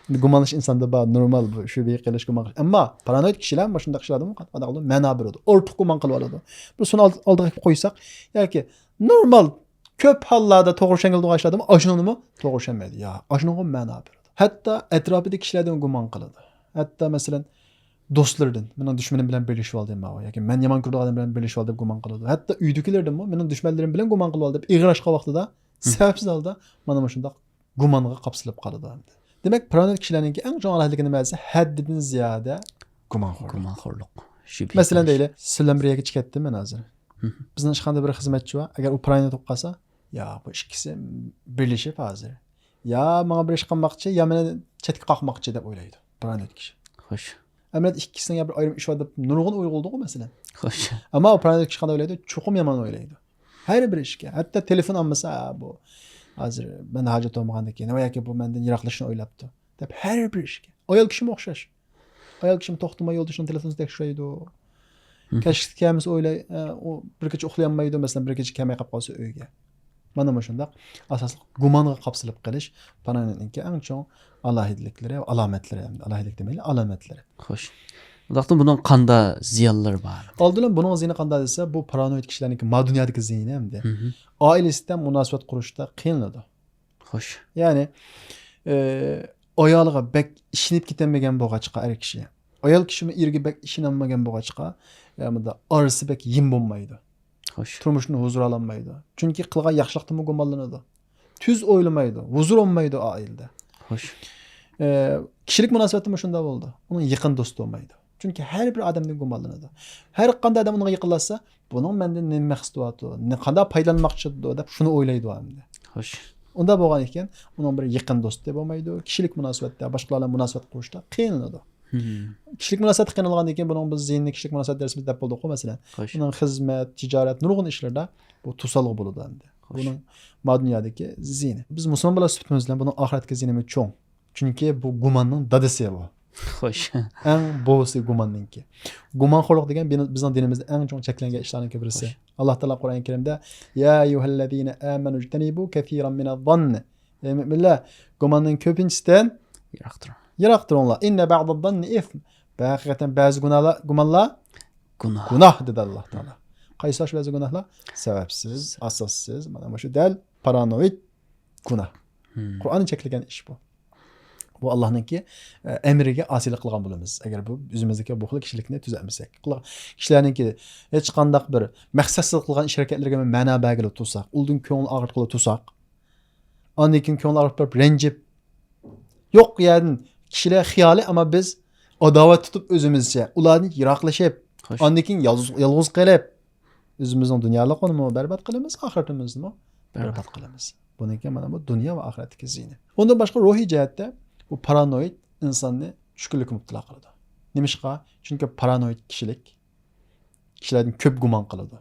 گۇمانلىنىش ئىنساندا بار، نورمال بۇ، شۈبھە قىلىش، گۇمان قىلىش. ئەمما پارانويد كىشىلەر مۇشۇنداق ئىشلاردىمۇ قانداق قىلىدۇ؟ مەنە بېرىدۇ. ئارتۇق گۇمان قىلىۋالىدۇ. بىر سۇنى ئالدىغا قويساق، ياكى نورمال، كۆپ ھاللاردا توغرا چۈشەنگىلى تۇرغان ئىشلاردىمۇ ئاشۇنىڭدىمۇ توغرا چۈشەنمەيدۇ. يا، ئاشۇنىڭغا مەنە بېرىدۇ. ھەتتا ئەتراپىدىكى كىشىلەردىن گۇمان قىلىدۇ. ھەتتا، مەسىلەن، دوستلىرىدىن، «مېنىڭ دۈشمىنىم بىلەن بىرلىشىۋالدى ماۋۇ» ياكى «مەن يامان كۆرىدىغان ئادەم بىلەن بىرلىشىۋالدى» دەپ گۇمان قىلىدۇ. ھەتتا ئۆيدىكىلىرىدىنمۇ «مېنىڭ دۈشمەنلىرىم بىلەن گۇمان قىلىۋالدى» دەپ ئېغىرلاشقان ۋاقتىدا سەۋەبسىز ھالدا مانا مۇشۇنداق گۇمانغا قاپسىلىپ قالىدۇ ئەمدى. دېمەك، پارانويد كىشىلەرنىڭكى ئەڭ چوڭ ئالاھىدىلىكى نېمە دېسە، ھەددىدىن زىيادە گۇمانخورلۇق. گۇمانخورلۇق. شۈبھە مەسىلەن قىلىش. دەيلى، سىلەر بىر يەرگە چىقىپ كەتتى، مەن ھازىر. بىزنىڭ ئىشخانىدا بىر خىزمەتچى بار، ئەگەر ئۇ پارانويد بولۇپ قالسا، يا، بۇ ئىككىسى بىرلىشىپ ھازىر، يا ماڭا بىر ئىش قىلماقچى، يا مېنى چەتكە قاقماقچى دەپ ئويلايدۇ پارانويد كىشى. خوش. ئەمەلىيەتتە ئىككىسىنىڭ يا بىر ئايرىم ئىشى بار دەپ نۇرغۇن ئويغىلىدىغۇ، مەسىلەن. خوش. ئەمما ئۇ پارانويد كىشى قانداق ئويلايدۇ؟ چوقۇم يامان ئويلايدۇ. ھەر بىر ئىشكە. ھەتتا تېلېفون ئالمىسا، «ھە، بۇ ھازىر مەندە ھاجەت بولمىغاندىكىن، ۋە ياكى بۇ مەندىن يىراقلىشىشنى ئويلاپتۇ» دەپ ھەر بىر ئىشكە. ئايال كىشىمۇ ئوخشاش. ئايال كىشىمۇ توختىماي يولدىشىنىڭ تېلېفونىنى تەكشۈرەيدۇ. كەچلىك كەلمىسە ئويلاي، ئە، ئۇ بىر كېچە ئۇخلىيالمايدۇ، مەسىلەن، بىر كېچە كەلمەي قاپ قالسا ئۆيگە. مانا مۇشۇنداق ئاساسلىق گۇمانغا قاپسىلىپ قېلىش پارانويدنىڭكى ئەڭ چوڭ ئالاھىدىلىكلىرى، ئالامەتلىرى، ئەمدى ئالاھىدىلىك دېمەيلى، ئالامەتلىرى. خوش. ئۇنداقتا بۇنىڭ قاندا زىيانلىرى بار؟ ئالدى بىلەن بۇنىڭ زىيىنى قانداق دېسە، بۇ پارانويىد كىشىلەرنىڭكى ما دۇنيادىكى زىيىنى ئەمدى. مهم. ئائىلىسى بىلەن مۇناسىۋەت قۇرۇشتا قىينىلىدۇ. خوش. يەنى ئى، ئايالىغا بەك ئىشىنىپ كېتەلمىگەن بولغاچقا ئەر كىشى، ئايال كىشىمۇ ئېرىگە بەك ئىشىنەلمىگەن بولغاچقا، ئە، بۇندا ئارىسى بەك يىم بولمايدۇ. خوش. تۇرمۇشىنى ھۇزۇر ئالالمايدۇ. چۈنكى قىلغان ياخشىلىقتىنمۇ گۇمانلىنىدۇ. تۈز ئويلىمايدۇ، ھۇزۇر بولمايدۇ ئائىلىدە. خوش. ئە، كىشىلىك مۇناسىۋەتتىمۇ شۇنداق بولىدۇ. ئۇنىڭ يېقىن دوستى بولمايدۇ. چۈنكى ھەر بىر ئادەمدىن گۇمانلىنىدۇ. ھەر قانداق ئادەم ئۇنىڭغا يېقىنلاشسا، بۇنىڭ مەندىن نېمە مەقسىتى بارتۇ، نە-، قانداق پايدىلانماقچىدۇ دەپ شۇنى ئويلايدۇ ئەمدى. خوش. ئۇنداق بولغان ئىكەن، ئۇنىڭ بىر يېقىن دوستى بولمايدۇ. كىشىلىك مۇناسىۋەتتە، باشقىلار بىلەن مۇناسىۋەت قۇرۇشتا قىينىلىدۇ. مهم. كىشىلىك مۇناسىۋەتتە قىينالغاندىن كېيىن بۇنىڭ بىز زىيىنىنى كىشىلىك مۇناسىۋەت دەرسىمىزدە دەپ بولدۇققۇ، مەسىلەن. خوش. ئۇنىڭ خىزمەت، تىجارەت، نۇرغۇن ئىشلىرىدا بۇ توسالغۇ بولىدۇ ئەمدى. خوش. بۇنىڭ ما دۇنيادىكى زىيىنى. بىز مۇسۇلمان بالا سۈپىتىمىز بىلەن بۇنىڭ ئاخىرەتتىكى زىيىنىمۇ چوڭ. چۈنكى بۇ گۇماننىڭ دادىسى بۇ. خوش. ئەڭ بوۋىسى گۇماننىڭكى. گۇمانخورلۇق دېگەن بىنى-، بىزنىڭ دىنىمىزدا ئەڭ چوڭ چەكلەنگەن ئىشلارنىڭكى بىرسى. خوش. ئاللا تائالا قۇرئان كەرىمدە، يا أيها الذين آمنوا اجتنبوا كثيرا من الظن. ئەي مۆمىنلەر، گۇماننىڭ كۆپىنچىسىدىن يىراق تۇرۇڭ. يىراق تۇرۇڭلار. إن بعض الظن إثم. ھەقىقەتەن بەزى گۇناھلار، گۇمانلار گۇناھ. گۇناھ دېدى ئاللا تائالا. قايسى ئاشۇ بەزى گۇناھلار؟ سەۋەبسىز، ئاساسسىز، مانا مۇشۇ دەل پارانويىد گۇناھ. مم. قۇرئان چەكلىگەن ئىش بۇ. بۇ ئاللانىڭكى، ئە، ئەمرىگە ئاسىيلىق قىلغان بولىمىز. ئەگەر بۇ ئۆزىمىزدىكى بۇ خىل كىشىلىكنى تۈزەتمىسەك. قىلغان كىشىلەرنىڭكى ھېچقانداق بىر مەقسەتسىز قىلغان ئىش ھەرىكەتلىرىگە مەنە بەرگىلى تۇرساق، ئۇلدىن كۆڭۈل ئاغرىتقىلى تۇرساق، ئاندىن كېيىن كۆڭۈل ئاغرىپ بېرىپ رەنجىپ، يوق يەردىن كىشىلەر خىيالى، ئەمما بىز ئاداۋەت تۇتۇپ ئۆزىمىزچە، ئۇلاردىن يىراقلىشىپ، خوش. ئاندىن كېيىن يالغۇز، يالغۇز قېلىپ، ئۆزىمىزنىڭ دۇنيالىقىنىمۇ بەربات قىلىمىز، ئاخىرىتىمىزنىمۇ بەربات قىلىمىز. بۇنىڭكى مانا بۇ دۇنيا ۋە ئاخىرەتتىكى زىيىنى. ئۇندىن باشقا روھىي جەھەتتە بۇ پارانويىد ئىنساننى چۈشكۈنلۈككە مۇپتىلا قىلىدۇ. نېمىشقا؟ چۈنكى پارانويىد كىشىلىك كىشىلەردىن كۆپ گۇمان قىلىدۇ.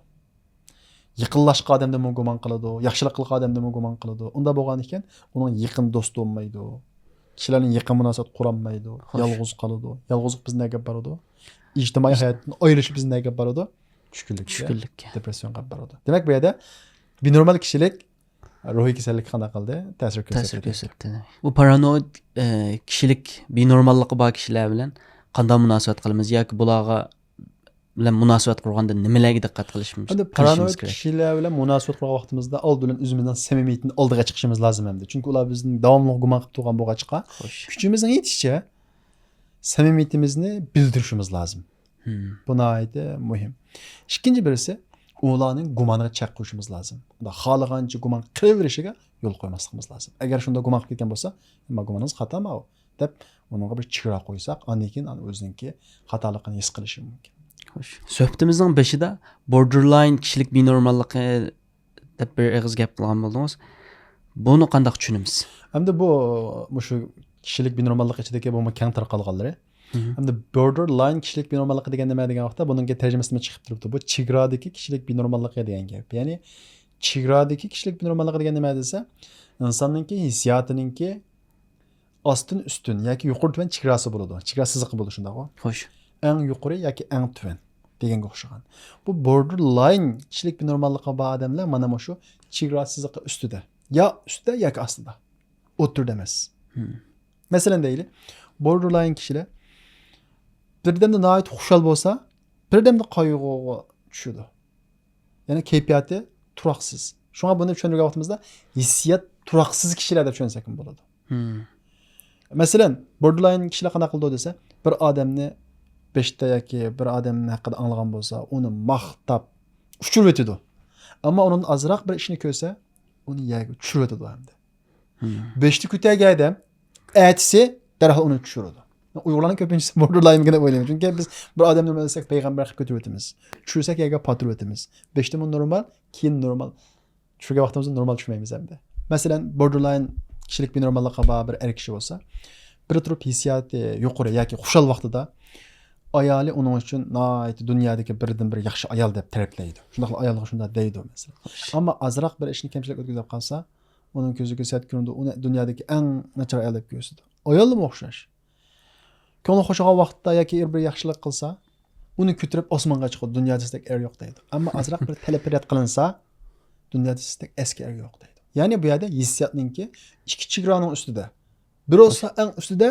يېقىنلاشقان ئادەمدىنمۇ گۇمان قىلىدۇ، ياخشىلىق قىلغان ئادەمدىنمۇ گۇمان قىلىدۇ. ئۇنداق بولغان ئىكەن، ئۇنىڭ يېقىن دوستى بولمايدۇ. كىشىلەر بىلەن يېقىن مۇناسىۋەت قۇرالمايدۇ. خوش. يالغۇز قالىدۇ. يالغۇزلۇق بىزنى نەگە ئاپىرىدۇ؟ ئىجتىمائىي ھاياتتىن ئايرىلىش بىزنى نەگە ئاپىرىدۇ؟ چۈشكۈنلۈككە. چۈشكۈنلۈككە. دېپرېسسىيونغا ئاپىرىدۇ. دېمەك، بۇ يەردە بىنورمال كىشىلىك روھىي كېسەللىككە قانداق قىلدى؟ تەسىر تەسىر كۆرسەتتى. كۆرسەتتى. بۇ پارانويىد، ئە، كىشىلىك بىنورماللىقى بار كىشىلەر بىلەن قانداق مۇناسىۋەت قىلىمىز ياكى بۇلارغا بىلەن مۇناسىۋەت قۇرغاندا نېمىلەرگە دىققەت قىلىشىمىز، ئەمدى قىلىشىمىز پارانويىد كېرەك؟ كىشىلەر بىلەن مۇناسىۋەت قۇرغان ۋاقتىمىزدا ئالدى بىلەن ئۆزىمىزنىڭ سەمىمىيىتىنى ئالدىغا چىقىشىمىز لازىم ئەمدى. چۈنكى ئۇلار بىزنى داۋاملىق گۇمان قىلىپ تۇرغان بولغاچقا، خوش. كۈچىمىزنىڭ يېتىشىچە سەمىمىيىتىمىزنى بىلدۈرۈشىمىز لازىم. مم. بۇ ناھايىتى مۇھىم. ئىككىنچى بىرسى، ئۇلارنىڭ گۇمانىغا چەك قويۇشىمىز لازىم. ئۇلار خالىغانچە گۇمان قىلىۋېرىشىگە يول قويماسلىقىمىز لازىم. ئەگەر شۇنداق گۇمان قىلىپ كەتكەن بولسا، ما گۇمانىڭىز خاتا ماۋۇ دەپ، ئۇنىڭغا بىر چېگرا قويساق، ئاندىن كېيىن ئۇنى ئۆزىنىڭكى خاتالىقىنى ھېس قىلىشى مۇمكىن. خوش. سۆھبىتىمىزنىڭ بېشىدا بوردېرلاين كىشىلىك بىنورماللىقى دەپ بىر ئېغىز گەپ قىلغان بولدىڭىز. بۇنى قانداق چۈشىنىمىز؟ ئەمدى بۇ، مۇشۇ كىشىلىك بىنورماللىق ئىچىدىكى بۇمۇ كەڭ تارقالغانلىرى. مهم. ئەمدى بوردېرلاين كىشىلىك بىنورماللىقى دېگەن نېمە دېگەن ۋاقىتتا، بۇنىڭكى تەرجىمىسىمۇ چىقىپ تۇرۇپتۇ. بۇ چېگرادىكى كىشىلىك بىنورماللىقى دېگەن گەپ. يەنى چېگرادىكى كىشىلىك بىنورماللىقى دېگەن نېمە دېسە، ئىنساننىڭكى ھېسسىياتىنىڭكى ئاستىن ئۈستۈن ياكى يۇقىرى تۆۋەن چېگراسى بولىدۇ. چېگرا سىزىقى بولىدۇ، شۇنداقغۇ؟ خوش. ئەڭ يۇقىرى ياكى ئەڭ تۆۋەن دېگەنگە ئوخشىغان. بۇ بوردېرلاين كىشىلىك بىنورماللىقى بار ئادەملەر مانا مۇشۇ چېگرا سىزىقى ئۈستىدە. يا ئۈستىدە ياكى ئاستىدا. ئوتتۇرىدا ئەمەس. مم. مەسىلەن دەيلى، بوردېرلاين كىشىلەر بىردەمدە ناھايىتى خۇشال بولسا، بىردەمدە قايغۇغا چۈشىدۇ. يەنى كەيپىياتى تۇراقسىز. شۇڭا بۇنى چۈشەندۈرگەن ۋاقتىمىزدا ھېسسىيات تۇراقسىز كىشىلەر دەپ چۈشەنسەكمۇ بولىدۇ. مم. مەسىلەن، بوردېرلاين كىشىلەر قانداق قىلىدۇ دېسە، بىر ئادەمنى بېشىدا ياكى بىر ئادەمنىڭ ھەققىدە ئاڭلىغان بولسا، ئۇنى ماختاپ ئۇچۇرۇۋېتىدۇ. ئەمما ئۇنىڭدىن ئازراق بىر ئىشنى كۆرسە، ئۇنى يەرگە چۈشۈرۈۋېتىدۇ ئەمدى. مم. بېشىدا كۆتەرگەن ئادەم ئەتىسى دەرھال ئۇنى چۈشۈرىدۇ. ئۇيغۇرلارنىڭ كۆپىنچىسى بوردېرلاينمىكىن دەپ ئويلايمەن. چۈنكى بىز بىر ئادەمنى نورمال دېسەك، پەيغەمبەر قىلىپ كۆتۈرۈۋېتىمىز. چۈشۈرسەك يەرگە پاتۇرۇۋېتىمىز. بېشىدىمۇ نورمال، كېيىن نورمال. چۈشۈرگەن ۋاقتىمىزدا نورمال چۈشۈرمەيمىز ئەمدى. مەسىلەن، بوردېرلاين كىشىلىك بىنورماللىقى بار بىر ئەر كىشى بولسا، بىر تۇرۇپ ھېسسىياتى يۇقىرى ياكى خۇشال ۋاقتىدا ئايالى ئۇنىڭ ئۈچۈن ناھايىتى دۇنيادىكى بىردىنبىر ياخشى ئايال دەپ تەرىپلەيدۇ. شۇنداقلا ئايالغا شۇنداق دەيدۇ، مەسىلەن. ئەمما ئازراق بىر ئىشنى كەمچىلىك ئۆتكۈزۈپ قالسا، ئۇنىڭ كۆزىگە سەت كۆرۈنىدۇ، ئۇنى دۇنيادىكى ئەڭ ناچار ئايال دەپ كۆرسىتىدۇ. ئاياللىرىمۇ ئوخشاش. كۆڭلى خۇشالغان ۋاقىتتا ياكى ئېرى بىر ياخشىلىق قىلسا، ئۇنى كۆتۈرۈپ ئاسمانغا چىقىدۇ، دۇنيادا سىزدەك ئەر يوق دەيدۇ. ئەمما ئازراق بىر تەلەپ رەت قىلىنسا، دۇنيادا سىزدەك ئەسكى ئەر يوق دەيدۇ. يەنى بۇ يەردە ھېسسىياتنىڭكى ئىككى چېگرانىڭ ئۈستىدە. بىرى بولسا ئەڭ ئۈستىدە،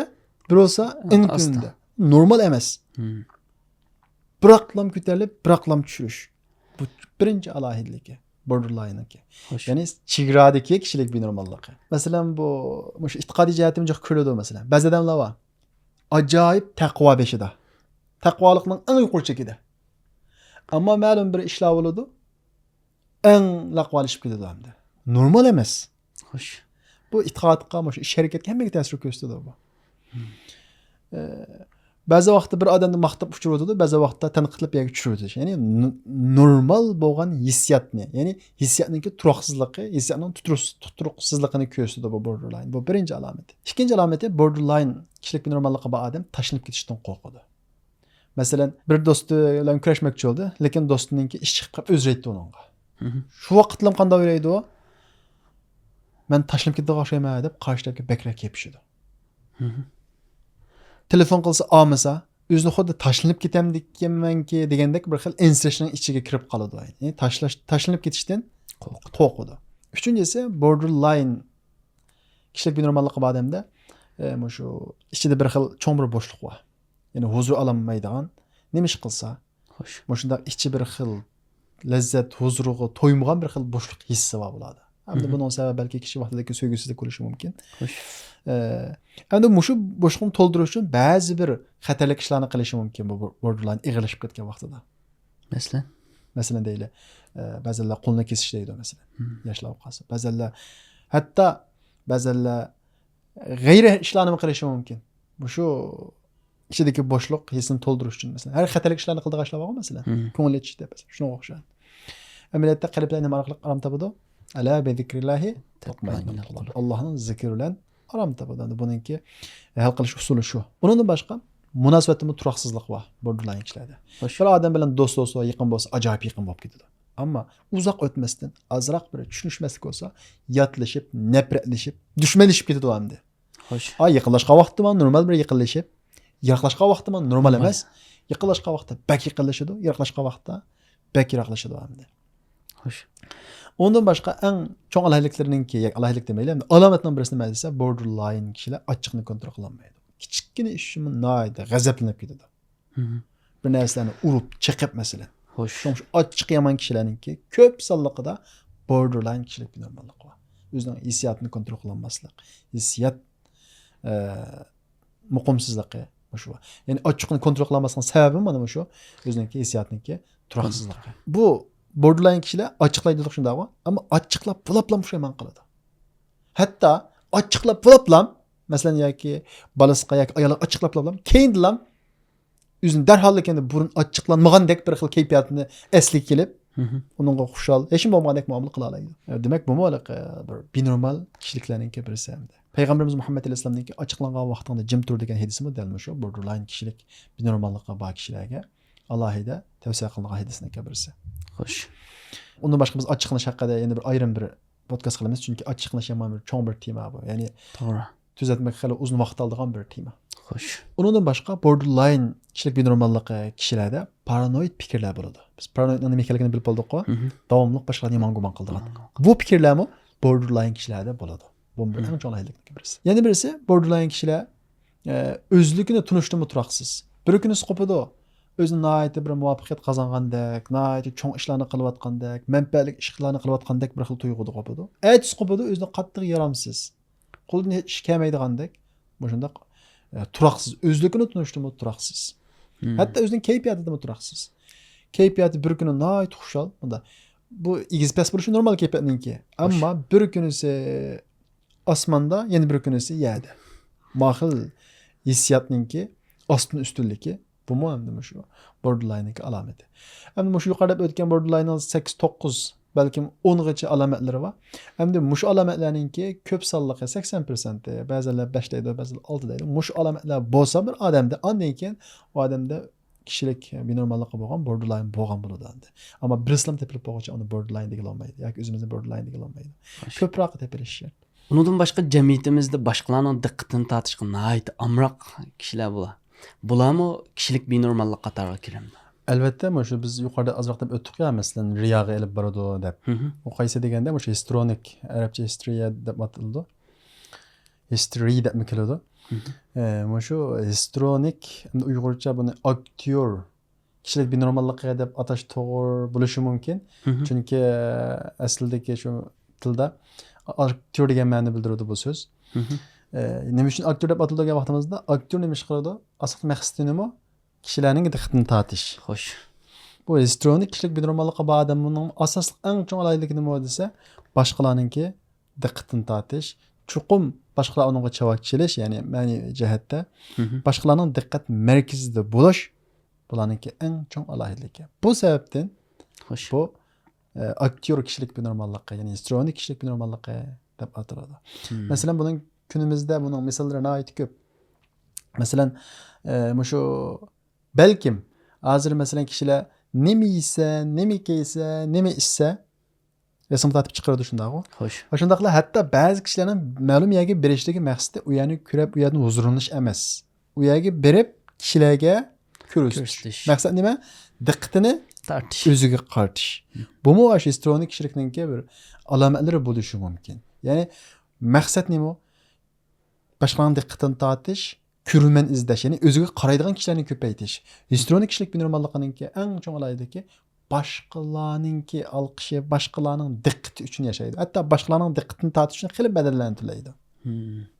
بىرى بولسا ئەڭ ئاستا. تۆۋەندە. نورمال ئەمەس. مم. بىراقلام كۆتۈرۈلۈپ، بىراقلام چۈشۈرۈش. بۇ بىرىنچى ئالاھىدىلىكى، بوردېرلايننىڭكى. يەنى چېگرادىكى كىشىلىك بىنورماللىقى. مەسىلەن، بۇ مۇشۇ ئېتىقادىي جەھەتتىن جىق كۆرۈلىدۇ، مەسىلەن. بەزى ئادەملەر بار. ئاجايىپ تەقۋا بېشىدا. تەقۋالىقنىڭ ئەڭ يۇقىرى چېكىدە. ئەمما مەلۇم بىر ئىشلار بولىدۇ. ئەڭ لەقۋالىشىپ كېتىدۇ ئەمدى. نورمال ئەمەس. خوش. بۇ ئېتىقادقا، مۇشۇ ئىش ھەرىكەتكە، ھەممىگە تەسىر كۆرسىتىدۇ بۇ. ئە، بەزى ۋاقىتتا بىر ئادەمنى ماختاپ ئۇچۇرۇۋېتىدۇ، بەزى ۋاقىتتا تەنقىدلەپ يەرگە چۈشۈرۈۋېتىش. يەنى ن-، نورمال بولغان ھېسسىياتنى، يەنى ھېسسىياتنىڭكى تۇراقسىزلىقى، ھېسسىياتنىڭ تۇتۇرۇس-، تۇتۇرۇقسىزلىقىنى كۆرسىتىدۇ بۇ بوردېرلاين. بۇ بىرىنچى ئالامىتى. ئىككىنچى ئالامىتى، بوردېرلاين كىشىلىك بىنورماللىقى بار ئادەم تاشلىنىپ كېتىشتىن قورقىدۇ. مەسىلەن، بىر دوستى بىلەن كۆرۈشمەكچى بولدى، لېكىن دوستىنىڭكى ئىشى چىقىپ قېلىپ ئۆزى ئېيتتى ئۇنىڭغا. شۇ ۋاقىتلا قانداق ئويلايدۇ؟ مەن تاشلىنىپ كېتىدىغان ئوخشايمەن دەپ قارشى تەرەپكە بەكرەك يېپىشىدۇ. تېلېفون قىلسا ئالمىسا، ئۆزىنى خۇددى تاشلىنىپ كېتەمدىكەنمەنكى دېگەندەك بىر خىل ئەنسىرەشنىڭ ئىچىگە كىرىپ قالىدۇ. يەنى تاشلاش، تاشلىنىپ كېتىشتىن قورقىدۇ. ئۈچىنچىسى، بوردېرلاين كىشىلىك بىنورماللىقى بار ئادەمدە، ئە، مۇشۇ ئىچىدە بىر خىل چوڭ بىر بوشلۇق بار. يەنى ھۇزۇر ئالالمايدىغان، نېمە ئىش قىلسا، خوش. مۇشۇنداق ئىچى بىر خىل لەززەت، ھۇزۇرغا تويمىغان بىر خىل بوشلۇق ھېسسى بار بۇلاردا. ئەمدى بۇنىڭ سەۋەبى بەلكى كىشى ۋاقتىدىكى سۆيگۈسىزلىك بولۇشى مۇمكىن. خوش. ئە، ئەمدى مۇشۇ بوشلۇقنى تولدۇرۇش ئۈچۈن بەزى بىر خەتەرلىك ئىشلارنى قىلىشى مۇمكىن، بۇ بوردېرلاين ئېغىرلىشىپ كەتكەن ۋاقتىدا. مەسىلەن؟ مەسىلەن دەيلى، ئە، بەزىلەر قولنى كېسىش دەيدۇ، مەسىلەن. ياشلار قالسا. بەزىلەر، ھەتتا بەزىلەر غەيرىي ئىشلارنىمۇ قىلىشى مۇمكىن. مۇشۇ ئىچىدىكى بوشلۇق ھېسسىنى تولدۇرۇش ئۈچۈن، مەسىلەن، ھەر خەتەرلىك ئىشلارنى قىلىدىغان ئىشلار بارغۇ، مەسىلەن، كۆڭۈل ئېچىش دەپ، شۇنىڭغا ئوخشاش. ئەمەلىيەتتە قەلبلەر نېمە ئارقىلىق ئارام تاپىدۇ؟ ئەلا بىزىكرىللاھى تەتمەئىننۇل قۇلۇب. ئاللاھنىڭ زىكرى بىلەن ئارام تاپىدۇ. ئەمدى بۇنىڭكى ھەل قىلىش ئۇسۇلى شۇ. ئۇنىڭدىن باشقا مۇناسىۋەتتىمۇ تۇراقسىزلىق بار بوردېرلاين كىشىلەردە. خوش. بىر ئادەم بىلەن دوست بولسا، يېقىن بولسا، ئاجايىپ يېقىن بولۇپ كېتىدۇ. ئەمما ئۇزاق ئۆتمەستىن ئازراق بىر چۈشىنىشمەسلىك بولسا، ياتلىشىپ، نەپرەتلىشىپ، دۈشمەنلىشىپ كېتىدۇ ئەمدى. خوش. ئا، يېقىنلاشقان ۋاقتىمۇ نورمال بىر يېقىنلىشىپ، يىراقلاشقان ۋاقتىمۇ نورمال ئەمەس. يېقىنلاشقان ۋاقىتتا بەك يېقىنلىشىدۇ، يىراقلاشقان ۋاقىتتا بەك يىراقلىشىدۇ ئەمدى. خوش. ئۇنىڭدىن باشقا ئەڭ چوڭ ئالاھىدىلىكلىرىنىڭكى، ياكى ئالاھىدىلىك دېمەيلى، ئەمدى ئالامەتنىڭ بىرسى نېمە دېسە، بوردېرلاين كىشىلەر ئاچچىقنى كونترول قىلالمايدۇ. كىچىككىنە ئىش ئۈچۈنمۇ ناھايىتى غەزەپلىنىپ كېتىدۇ. بىر نەرسىلەرنى ئۇرۇپ، چېقىپ، مەسىلەن. خوش. شۇڭا شۇ ئاچچىقى يامان كىشىلەرنىڭكى كۆپ سانلىقىدا بوردېرلاين كىشىلىك بىنورماللىقى بار. ئۆزىنىڭ ھېسسىياتىنى كونترول قىلالماسلىق، ھېسسىيات، ئە، مۇقىمسىزلىقى مۇشۇ. يەنى ئاچچىقنى كونترول قىلالماسلىقنىڭ سەۋەبى مانا مۇشۇ. ئۆزىنىڭكى ھېسسىياتىنىڭكى تۇراقسىزلىقى. بۇ بوردېرلاين كىشىلەر ئاچچىقلايدۇ شۇنداقمۇ؟ ئەمما ئاچچىقلاپ بولۇپلا پۇشايمان قىلىدۇ. ھەتتا ئاچچىقلاپ بولۇپلا، مەسىلەن، ياكى بالىسىغا ياكى ئايالىغا ئاچچىقلاپ بولۇپلا، كېيىندىلا ئۆزىنى دەرھاللا كەينىدە بۇرۇن ئاچچىقلانمىغاندەك بىر خىل كەيپىياتنى ئەسلىگە كېلىپ، ئۇنىڭغا خۇشال، ھېچنېمە بولمىغاندەك مۇئامىلە قىلالايدۇ. دېمەك، بۇمۇ ھېلىقى بىر بىنورمال كىشىلىكلەرنىڭكى بىرسى ئەمدى. پەيغەمبىرىمىز مۇھەممەد ئەلەيھىسسالامنىڭكى «ئاچچىقلانغان ۋاقتىڭدا جىم تۇر» دېگەن ھەدىسىمۇ دەل مۇشۇ بوردېرلاين كىشىلىك بىنورماللىقى بار كىشىلەرگە ئالاھىدە تەۋسىيە قىلىنغان ھەدىسنىڭكى بىرسى. خوش. ئۇندىن باشقا بىز ئاچچىقلىنىش ھەققىدە يەنە بىر ئايرىم بىر پودكاست قىلىمىز، چۈنكى ئاچچىقلىنىش يامان بىر چوڭ بىر تېما بۇ. يەنى توغرا. تۈزەتمەك خېلى ئۇزۇن ۋاقىت ئالىدىغان بىر تېما. خوش. ئۇنىڭدىن باشقا، بوردېرلاين كىشىلىك بىنورماللىقى كىشىلەردە پارانويىد پىكىرلەر بولىدۇ. بىز پارانويىدنىڭ نېمە ئىكەنلىكىنى بىلىپ بولدۇققۇ؟ داۋاملىق باشقىلارنى يامان گۇمان قىلىدىغان. بۇ پىكىرلەرمۇ بوردېرلاين كىشىلەردە بولىدۇ. بۇ بىر ئەڭ چوڭ ئالاھىدىلىكنىڭ بىرسى. يەنە بىرسى، بوردېرلاين كىشىلەر، ئە، ئۆزلۈكىنى تونۇشتىمۇ تۇراقسىز. بىر كۈنىسى قوپىدۇ. ئۆزىنى ناھايىتى بىر مۇۋەپپەقىيەت قازانغاندەك، ناھايىتى چوڭ ئىشلارنى قىلىۋاتقاندەك، مەنپەئەتلىك ئىشلارنى قىلىۋاتقاندەك بىر خىل تۇيغۇدا قوپىدۇ. ئەتىسى قوپىدۇ، ئۆزىنى قاتتىق يارامسىز. قولىدىن ھېچ ئىش كەلمەيدىغاندەك، مۇشۇنداق، ئە، تۇراقسىز، ئۆزلۈكىنى تونۇشتىمۇ تۇراقسىز. ھەتتا ئۆزىنىڭ كەيپىياتىدىمۇ تۇراقسىز. كەيپىياتى بىر كۈنى ناھايىتى خۇشال، مۇنداق. بۇ ئېگىز پەس بولۇشى نورمال كەيپىياتنىڭكى. ئەمما بىر كۈنىسى ئاسماندا، يەنە بىر كۈنىسى يەردە. ماخىل ھېسسىياتنىڭكى ئاستىن ئۈستۈنلۈكى. بۇمۇ ئەمدى مۇشۇ بوردېرلايننىڭكى ئالامىتى. ئەمدى مۇشۇ يۇقىرىدا دەپ ئۆتكەن بوردېرلايننىڭ سەككىز، توققۇز، بەلكىم ئونغىچە ئالامەتلىرى بار. ئەمدى مۇشۇ ئالامەتلەرنىڭكى كۆپ سانلىقى، سەكسەن پىرسەنتى، بەزىلەر بەش دەيدۇ، بەزىلەر ئالتە دەيدۇ. مۇشۇ ئالامەتلەر بولسا بىر ئادەمدە، ئاندىن كېيىن ئۇ ئادەمدە كىشىلىك بىنورماللىقى بولغان بوردېرلاين بولغان بولىدۇ ئەمدى. ئەمما بىرسىلەم تېپىلىپ بولغۇچە ئۇنى بوردېرلاين دېگىلى بولمايدۇ ياكى ئۆزىمىزنى بوردېرلاين دېگىلى بولمايدۇ. خوش. كۆپرەك تېپىلىشى شەرت. ئۇنىڭدىن باشقا جەمئىيىتىمىزدە باشقىلارنىڭ دىققىتىنى تارتىشقا ناھايىتى ئامراق كىشىلەر بۇلار. بۇلارمۇ كىشىلىك بىنورماللىق قاتارىغا كىرەمدۇ؟ ئەلۋەتتە، مۇشۇ بىز يۇقىرىدا ئازراق دەپ ئۆتتۇق يا، مەسىلەن، رىياغا ئېلىپ بارىدۇ دەپ. ئۇ قايسى دېگەندە، مۇشۇ ھىسترونىك، ئەرەبچە ھىسترىيە دەپ ئاتىلىدۇ. ھىسترىي دەپمۇ كېلىدۇ. ئە، مۇشۇ ھىسترونىك، ئەمدى ئۇيغۇرچە بۇنى ئاكتيور كىشىلىك بىنورماللىقى دەپ ئاتاش توغرا بولۇشى مۇمكىن. چۈنكى ئەسلىدىكى شۇ تىلدا ئاكتيور دېگەن مەنىنى بىلدۈرىدۇ بۇ سۆز. نېمە ئۈچۈن ئاكتيور دەپ ئاتىلىدۇ دېگەن ۋاقتىمىزدا، ئاكتيور نېمە ئىش قىلىدۇ؟ ئاساسلىق مەقسىتى نېمە؟ كىشىلەرنىڭ دىققىتىنى تارتىش. خوش. بۇ ھېستېرونىك كىشىلىك بىنورماللىققا بار ئادەمنىڭ ئاساسلىق ئەڭ چوڭ ئالاھىدىلىكى نېمە دېسە، باشقىلارنىڭكى دىققىتىنى تارتىش، چوقۇم باشقىلار ئۇنىڭغا چاۋاك چېلىش، يەنى مەنىۋى جەھەتتە باشقىلارنىڭ دىققەت مەركىزىدە بولۇش، بۇلارنىڭكى ئەڭ چوڭ ئالاھىدىلىكى. بۇ سەۋەبتىن خوش. بۇ ئاكتيور كىشىلىك بىنورماللىقى، يەنى ھېستېرونىك كىشىلىك بىنورماللىقى دەپ ئاتىلىدۇ. مەسىلەن، بۇنىڭ كۈنىمىزدە بۇنىڭ مىساللىرى ناھايىتى كۆپ. مەسىلەن، مۇشۇ بەلكىم ھازىر مەسىلەن كىشىلەر نېمە يېسە، نېمە كىيسە، نېمە ئىچسە، رەسىمگە تارتىپ چىقىرىدۇ، شۇنداقغۇ؟ خوش. ۋە شۇنداقلا ھەتتا بەزى كىشىلەرنىڭ مەلۇم يەرگە بېرىشلىكى مەقسىتى ئۇ يەرنى كۆرۈپ، ئۇ يەردىن ھۇزۇرلىنىش ئەمەس. ئۇ يەرگە بېرىپ كىشىلەرگە كۆرسىتىش. كۆرسىتىش. مەقسەت نېمە؟ دىققىتىنى تارتىش. ئۆزىگە قارىتىش. بۇمۇ ئاشۇ ھېستېرونىك كىشىلىكنىڭكى بىر ئالامەتلىرى بولۇشى مۇمكىن. يەنى مەقسەت نېمە؟ باشقىلارنىڭ دىققىتىنى تارتىش، كۆرۈرمەن ئىزدەش، يەنى ئۆزىگە قارايدىغان كىشىلەرنى كۆپەيتىش. ھېستېرونىك كىشىلىك بىنورماللىقىنىڭكى ئەڭ چوڭ ئالاھىدىلىكى باشقىلارنىڭكى ئالقىشى، باشقىلارنىڭ دىققىتى ئۈچۈن ياشايدۇ. ھەتتا باشقىلارنىڭ دىققىتىنى تارتىش ئۈچۈن خېلى بەدەللەرنى تۆلەيدۇ.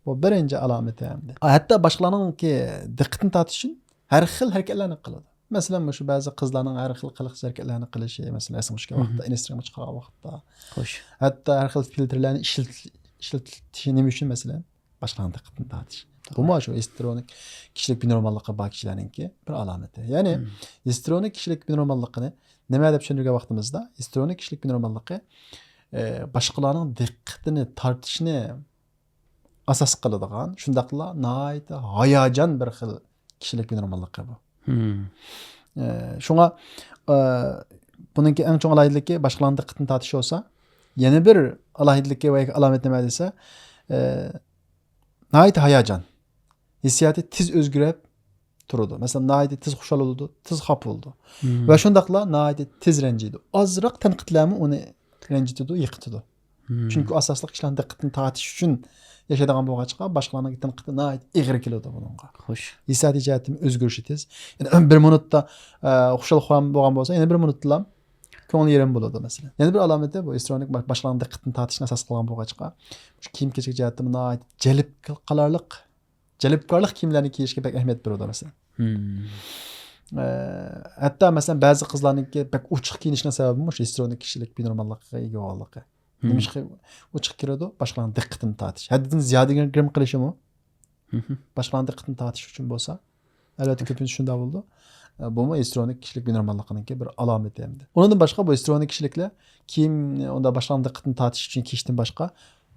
بۇ بىرىنچى ئالامىتى ئەمدى. ھەتتا باشقىلارنىڭكى دىققىتىنى تارتىش ئۈچۈن ھەر خىل ھەرىكەتلەرنى قىلىدۇ. مەسىلەن، مۇشۇ بەزى قىزلارنىڭ ھەر خىل قىلىق ھەرىكەتلەرنى قىلىشى، مەسىلەن، رەسىمگە چۈشكەن ۋاقىتتا، ئىنستاگرامغا چىقارغان ۋاقىتتا. خوش. ھەتتا ھەر خىل فىلتىرلەرنى ئىشلىتىشى نېمە ئۈچۈن، مەسىلەن؟ باشقىلارنىڭ دىققىتىنى تارتىش. بۇمۇ شۇ ھېستېرونىك كىشىلىك بىنورماللىقى بار كىشىلەرنىڭكى بىر ئالامىتى. يەنى ھېستېرونىك كىشىلىك بىنورماللىقىنى نېمە دەپ چۈشەندۈرگەن ۋاقتىمىزدا، ھېستېرونىك كىشىلىك بىنورماللىقى، ئە، باشقىلارنىڭ دىققىتىنى تارتىشنى ئاساس قىلىدىغان، شۇنداقلا ناھايىتى ھاياجان بىر خىل كىشىلىك بىنورماللىقى بۇ. ئە، شۇڭا، ئە، بۇنىڭكى ئەڭ چوڭ ئالاھىدىلىكى باشقىلارنىڭ دىققىتىنى تارتىش بولسا، يەنە بىر ئالاھىدىلىكى ۋە ياكى ئالامەت نېمە دېسە، ئە، ناھايىتى ھاياجان. ھېسسىياتى تېز ئۆزگىرىپ تۇرىدۇ. مەسىلەن، ناھايىتى تېز خۇشال بولىدۇ، تېز خاپا بولىدۇ. ۋە شۇنداقلا ناھايىتى تېز رەنجىيدۇ. ئازراق تەنقىدلەرمۇ ئۇنى رەنجىتىدۇ، يىقىتىدۇ. چۈنكى ئۇ ئاساسلىق كىشىلەرنىڭ دىققىتىنى تارتىش ئۈچۈن ياشايدىغان بولغاچقا، باشقىلارنىڭ دىققىتى ناھايىتى ئېغىر كېلىدۇ بۇنىڭغا. خوش. ھېسسىياتىي جەھەتتىن ئۆزگىرىشى تېز. يەنى بىر مىنۇتتا، ئە، خۇشال خۇرام بولغان بولسا، يەنە بىر مىنۇتتىلا كۆڭلى يېرىم بولىدۇ، مەسىلەن. يەنە بىر ئالامىتى بۇ ھېستېرونىك باش-، باشقىلارنىڭ دىققىتىنى تارتىشنى ئاساس قىلغان بولغاچقا، شۇ كىيىم-كېچەك جەھەتتىمۇ ناھايىتى جەلپ قىلارلىق، جەلپكارلىق كىيىملەرنى كىيىشكە بەك ئەھمىيەت بېرىدۇ، مەسىلەن. ئە، ھەتتا، مەسىلەن، بەزى قىزلارنىڭكى بەك ئوچۇق كىيىنىشىنىڭ سەۋەبىمۇ شۇ ھېستېرونىك كىشىلىك بىنورماللىققا ئىگە بولغانلىقى. نېمىشقا ئوچۇق كىرىدۇ؟ باشقىلارنىڭ دىققىتىنى تارتىش. ھەددىدىن زىيادە گىرىم قىلىشىمۇ؟ باشقىلارنىڭ دىققىتىنى تارتىش ئۈچۈن بولسا، ئەلۋەتتە، كۆپىنچە شۇنداق بولىدۇ. ئە، بۇمۇ ھېستېرونىك كىشىلىك بىنورماللىقىنىڭكى بىر ئالامىتى ئەمدى. ئۇنىڭدىن باشقا، بۇ ھېستېرونىك كىشىلىكلەر كىيىم، ئۇنداق باشقىلارنىڭ دىققىتىنى تارتىش ئۈچۈن كىيىشتىن باشقا،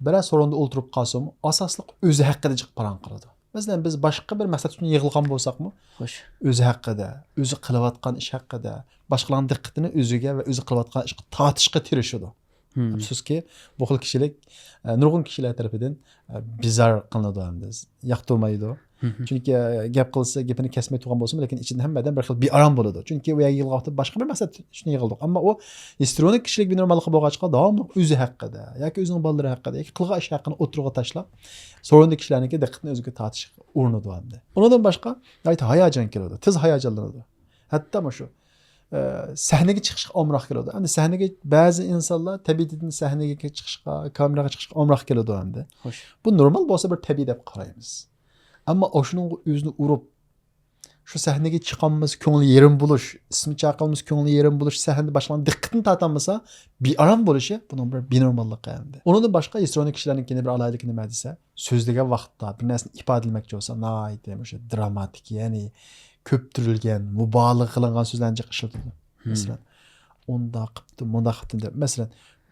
بىرەر سورۇندا ئولتۇرۇپ قالسىمۇ، ئاساسلىق ئۆزى ھەققىدە جىق پاراڭ قىلىدۇ. مەسىلەن، بىز باشقا بىر مەقسەت ئۈچۈن يىغىلغان بولساقمۇ، خوش. ئۆزى ھەققىدە، ئۆزى قىلىۋاتقان ئىش ھەققىدە، باشقىلارنىڭ دىققىتىنى ئۆزىگە ۋە ئۆزى قىلىۋاتقان ئىشقا تارتىشقا تىرىشىدۇ. ئەپسۇسكى، بۇ خىل كىشىلىك، ئە، نۇرغۇن كىشىلەر تەرىپىدىن، ئە، بىزار قىلىنىدۇ ھەمدە ياقتۇرمايدۇ. چۈنكى، ئە، گەپ قىلسا، گېپىنى كەسمەي تۇرغان بولسىمۇ، لېكىن ئىچىدىن ھەممە ئادەم بىر خىل بىئارام بولىدۇ. چۈنكى ئۇ يەرگە يىغىلغان ۋاقىتتا باشقا بىر مەقسەت ئۈچۈن يىغىلدۇق. ئەمما ئۇ ھېستېرونىك كىشىلىك بىنورماللىقى بولغاچقا، داۋاملىق ئۆزى ھەققىدە ياكى ئۆزىنىڭ بالىلىرى ھەققىدە ياكى قىلغان ئىشى ھەققىدە ئوتتۇرىغا تاشلاپ، سورۇندا كىشىلەرنىڭكى دىققىتىنى ئۆزىگە تارتىشقا ئۇرۇنىدۇ ئەمدى. ئۇنىڭدىن باشقا، ناھايىتى ھاياجان كېلىدۇ، تېز ھاياجانلىنىدۇ. ھەتتا مۇشۇ، ئە، سەھنىگە چىقىشقا ئامراق كېلىدۇ. ئەمدى سەھنىگە بەزى ئىنسانلار تەبىئىتىدىن سەھنىگە چىقىشقا، كامېراغا چىقىشقا ئامراق كېلىدۇ ئەمدى. خوش. بۇ نورمال بولسا بىر تەبىئىي دەپ قارايمىز. ئەمما ئاشۇنىڭغا ئۆزىنى ئۇرۇپ، شۇ سەھنىگە چىقالمىسا كۆڭلى يېرىم بولۇش، ئىسمى چاقىرىلمىسا كۆڭلى يېرىم بولۇش، سەھنىدە باشقىلارنىڭ دىققىتىنى تارتالمىسا بىئارام بولۇشى بۇنىڭ بىر بىنورماللىقى ئەمدى. ئۇنىڭدىن باشقا ھېستېرونىك كىشىلەرنىڭكى يەنە بىر ئالاھىدىلىكى نېمە دېسە، سۆزلىگەن ۋاقىتتا، بىر نەرسىنى ئىپادىلىمەكچى بولسا، ناھايىتى مۇشۇ دراماتىك، يەنى كۆپتۈرۈلگەن، مۇبالىغە قىلىنغان سۆزلەرنى جىق ئىشلىتىدۇ. مەسىلەن، ئۇنداق قىپتۇ، مۇنداق قىپتۇ دەپ، مەسىلەن،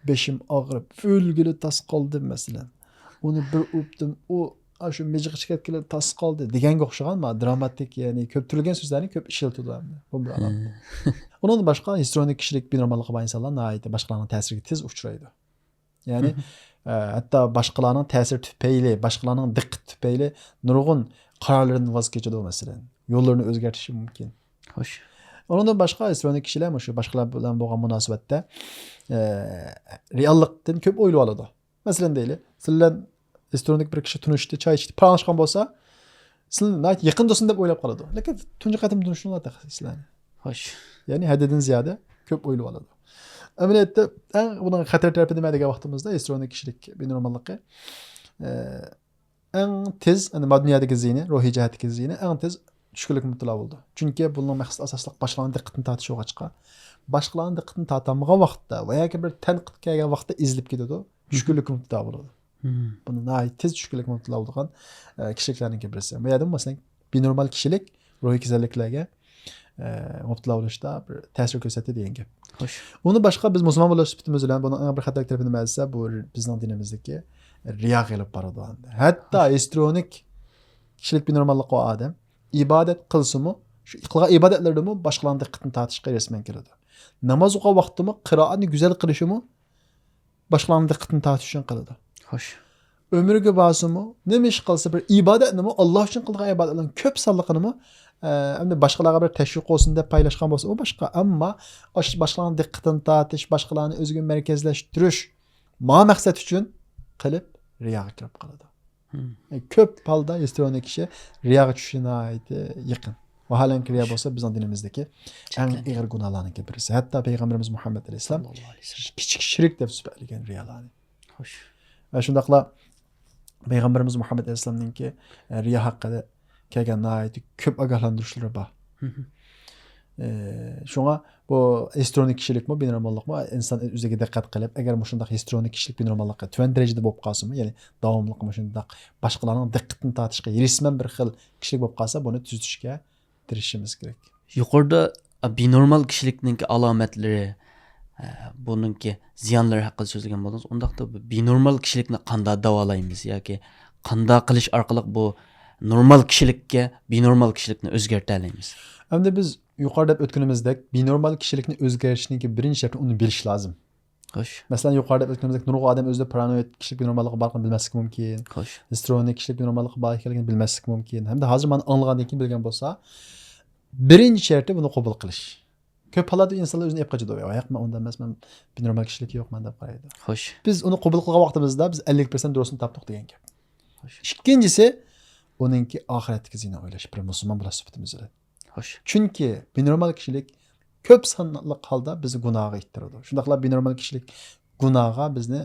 بېشىم ئاغرىپ ئۆلگىلى تاس قالدىم، مەسىلەن. ئۇنى بىر ئۇرۇپتىم، ئۇ ئاشۇ مىجىقى چىقىپ كەتكىلى تاس قالدى دېگەنگە ئوخشىغان، ما، دراماتىك، يەنى كۆپتۈرۈلگەن سۆزلەرنى كۆپ ئىشلىتىدۇ ئەمدى. بۇ بىر ئالامەت. ئۇنىڭدىن باشقا، ھېستېرونىك كىشىلىك بىنورماللىقى بار ئىنسانلار ناھايىتى باشقىلارنىڭ تەسىرىگە تېز ئۇچرايدۇ. يەنى، ئە، ھەتتا باشقىلارنىڭ تەسىرى تۈپەيلى، باشقىلارنىڭ دىققىتى تۈپەيلى نۇرغۇن قارارلىرىدىن ۋاز كېچىدۇ، مەسىلەن. يوللىرىنى ئۆزگەرتىشى مۇمكىن. خوش. ئۇنىڭدىن باشقا، ھېستېرونىك كىشىلەر مۇشۇ باشقىلار بىلەن بولغان مۇناسىۋەتتە، ئە، رېئاللىقتىن كۆپ ئويلىۋالىدۇ. مەسىلەن دەيلى، سىلەر بىلەن ھېستېرونىك بىر كىشى تونۇشتى، چاي ئىچتى، پاراڭلاشقان بولسا، سىلەرنى ناھايىتى يېقىن دوستۇم دەپ ئويلاپ قالىدۇ. لېكىن تۇنجى قېتىم تونۇشۇڭلار تېخى سىلەرنى. خوش. يەنى ھەددىدىن زىيادە كۆپ ئويلىۋالىدۇ. ئەمەلىيەتتە ئەڭ بۇنىڭ خەتەر تەرىپى نېمە دېگەن ۋاقتىمىزدا، ھېستېرونىك كىشىلىك بىنورماللىقى، ئە، ئەڭ تېز، يەنى ماددىي دۇنيادىكى زىيىنى، روھىي جەھەتتىكى زىيىنى ئەڭ تېز چۈشكۈنلۈككە مۇپتىلا بولىدۇ. چۈنكى بۇنىڭ مەقسىتى ئاساسلىق باشقىلارنىڭ دىققىتىنى تارتىش بولغاچقا، باشقىلارنىڭ دىققىتىنى تارتالمىغان ۋاقىتتا ۋە ياكى بىر تەنقىد كەلگەن ۋاقىتتا ئېزىلىپ كېتىدۇ، چۈشكۈنلۈككە مۇپتىلا بولىدۇ. بۇنى ناھايىتى تېز چۈشكۈنلۈككە مۇپتىلا بولىدىغان، ئە، كىشىلىكلەرنىڭكى بىرسى. بۇ يەردىمۇ، مەسىلەن، بىنورمال كىشىلىك روھىي كېسەللىكلەرگە، ئە، مۇپتىلا بولۇشتا بىر تەسىر كۆرسەتتى دېگەن گەپ. خوش. ئۇنى باشقا بىز مۇسۇلمان بولۇش سۈپىتىمىز بىلەن بۇنىڭ ئەڭ بىر خەتەرلىك تەرىپى نېمە دېسە، بۇ بىزنىڭ دىنىمىزدىكى رىياغا ئېلىپ بارىدۇ. ھەتتا ھېستېرونىك كىشىلىك بىنورماللىقى بار ئادەم ئىبادەت قىلسىمۇ، شۇ قىلغان ئىبادەتلىرىدىمۇ باشقىلارنىڭ دىققىتىنى تارتىشقا رەسمەن كېلىدۇ. ناماز ئوقۇغان ۋاقتىمۇ، قىرائەتنى گۈزەل قىلىشىمۇ باشقىلارنىڭ دىققىتىنى تارتىش ئۈچۈن قىلىدۇ. خوش. ئۆمرىگە بارسىمۇ، نېمە ئىش قىلسا، بىر ئىبادەتنىمۇ، ئاللا ئۈچۈن قىلغان ئىبادەتلەرنىڭ كۆپ سانلىقىنىمۇ، ئە، ئەمدى باشقىلارغا بىر تەشۋىق بولسۇن دەپ پايلاشقان بولسا، ئۇ باشقا. ئەمما ئاش-، باشقىلارنىڭ دىققىتىنى تارتىش، باشقىلارنى ئۆزىگە مەركەزلەشتۈرۈش، ما مەقسەت ئۈچۈن قىلىپ، رىياغا كىرىپ قالىدۇ. مم. ئە، كۆپ ھالدا ھېستېرونىك كىشى رىياغا چۈشۈشى ناھايىتى يېقىن. ۋاھالەنكى، رىيا بولسا بىزنىڭ دىنىمىزدىكى ئەڭ چەكلەنگەن. ئېغىر گۇناھلارنىڭكى بىرسى. ھەتتا پەيغەمبىرىمىز مۇھەممەد ئەلەيھىسسالام ساللاللاھۇ ئەلەيھى ۋەسەللەم. كىچىك شىرك دەپ سۈپەتلىگەن رىيالارنى. خوش. ۋە شۇنداقلا پەيغەمبىرىمىز مۇھەممەد ئەلەيھىسسالامنىڭكى، ئە، رىيا ھەققىدە كەلگەن ناھايىتى كۆپ ئاگاھلاندۇرۇشلىرى بار. مم. ئە، شۇڭا بۇ ھېستېرونىك كىشىلىكمۇ، بىنورماللىقمۇ، ئىنسان ئۆزىگە دىققەت قىلىپ، ئەگەر مۇشۇنداق ھېستېرونىك كىشىلىك بىنورماللىقى تۆۋەن دەرىجىدە بولۇپ قالسىمۇ، يەنى داۋاملىق مۇشۇنداق باشقىلارنىڭ دىققىتىنى تارتىشقا ھېرىسمەن بىر خىل كىشىلىك بولۇپ قالسا، بۇنى تۈزىتىشكە تىرىشىشىمىز كېرەك. يۇقىرىدا، ئە، بىنورمال كىشىلىكنىڭكى ئالامەتلىرى، ئە، بۇنىڭكى زىيانلىرى ھەققىدە سۆزلىگەن بولدىڭىز. ئۇنداقتا بۇ بىنورمال كىشىلىكنى قانداق داۋالايمىز ياكى قانداق قىلىش ئارقىلىق بۇ نورمال كىشىلىككە بىنورمال كىشىلىكنى ئۆزگەرتەلەيمىز؟ ئەمدى بىز يۇقىرىدا دەپ ئۆتكىنىمىزدەك، بىنورمال كىشىلىكنى ئۆزگەرتىشنىڭكى بىرىنچى شەرتى ئۇنى بىلىش لازىم. خوش. مەسىلەن، يۇقىرىدا دەپ ئۆتكىنىمىزدەك، نۇرغۇن ئادەم ئۆزىدە پارانويىد كىشىلىك بىنورماللىقى بارلىقىنى بىلمەسلىكى مۇمكىن. خوش. ھېستېرونىك كىشىلىك بىنورماللىقى بار ئىكەنلىكىنى بىلمەسلىكى مۇمكىن. ھەمدە ھازىر مانا ئاڭلىغاندىن كېيىن بىلگەن بولسا، بىرىنچى شەرتى بۇنى قوبۇل قىلىش. كۆپ ھاللاردا ئىنسانلار ئۆزىنى ئېلىپ قاچىدۇ. ياق، مەن ئۇنداق ئەمەسمەن، بىنورمال كىشىلىك يوق مەن دەپ قارايدۇ. خوش. بىز ئۇنى قوبۇل قىلغان ۋاقتىمىزدا بىز ئەللىك پىرسەنت دۇرۇسىنى تاپتۇق دېگەن گەپ. خوش. ئىككىنچىسى، ئۇنىڭكى ئاخىرەتتىكى زىيىنىنى ئويلاش، بىر مۇسۇلمان بولۇش سۈپىتىمىز بىلەن. خوش. چۈنكى بىنورمال كىشىلىك كۆپ سانلىق ھالدا بىزنى گۇناھقا ئىتتىرىدۇ. شۇنداقلا بىنورمال كىشىلىك گۇناھقا بىزنى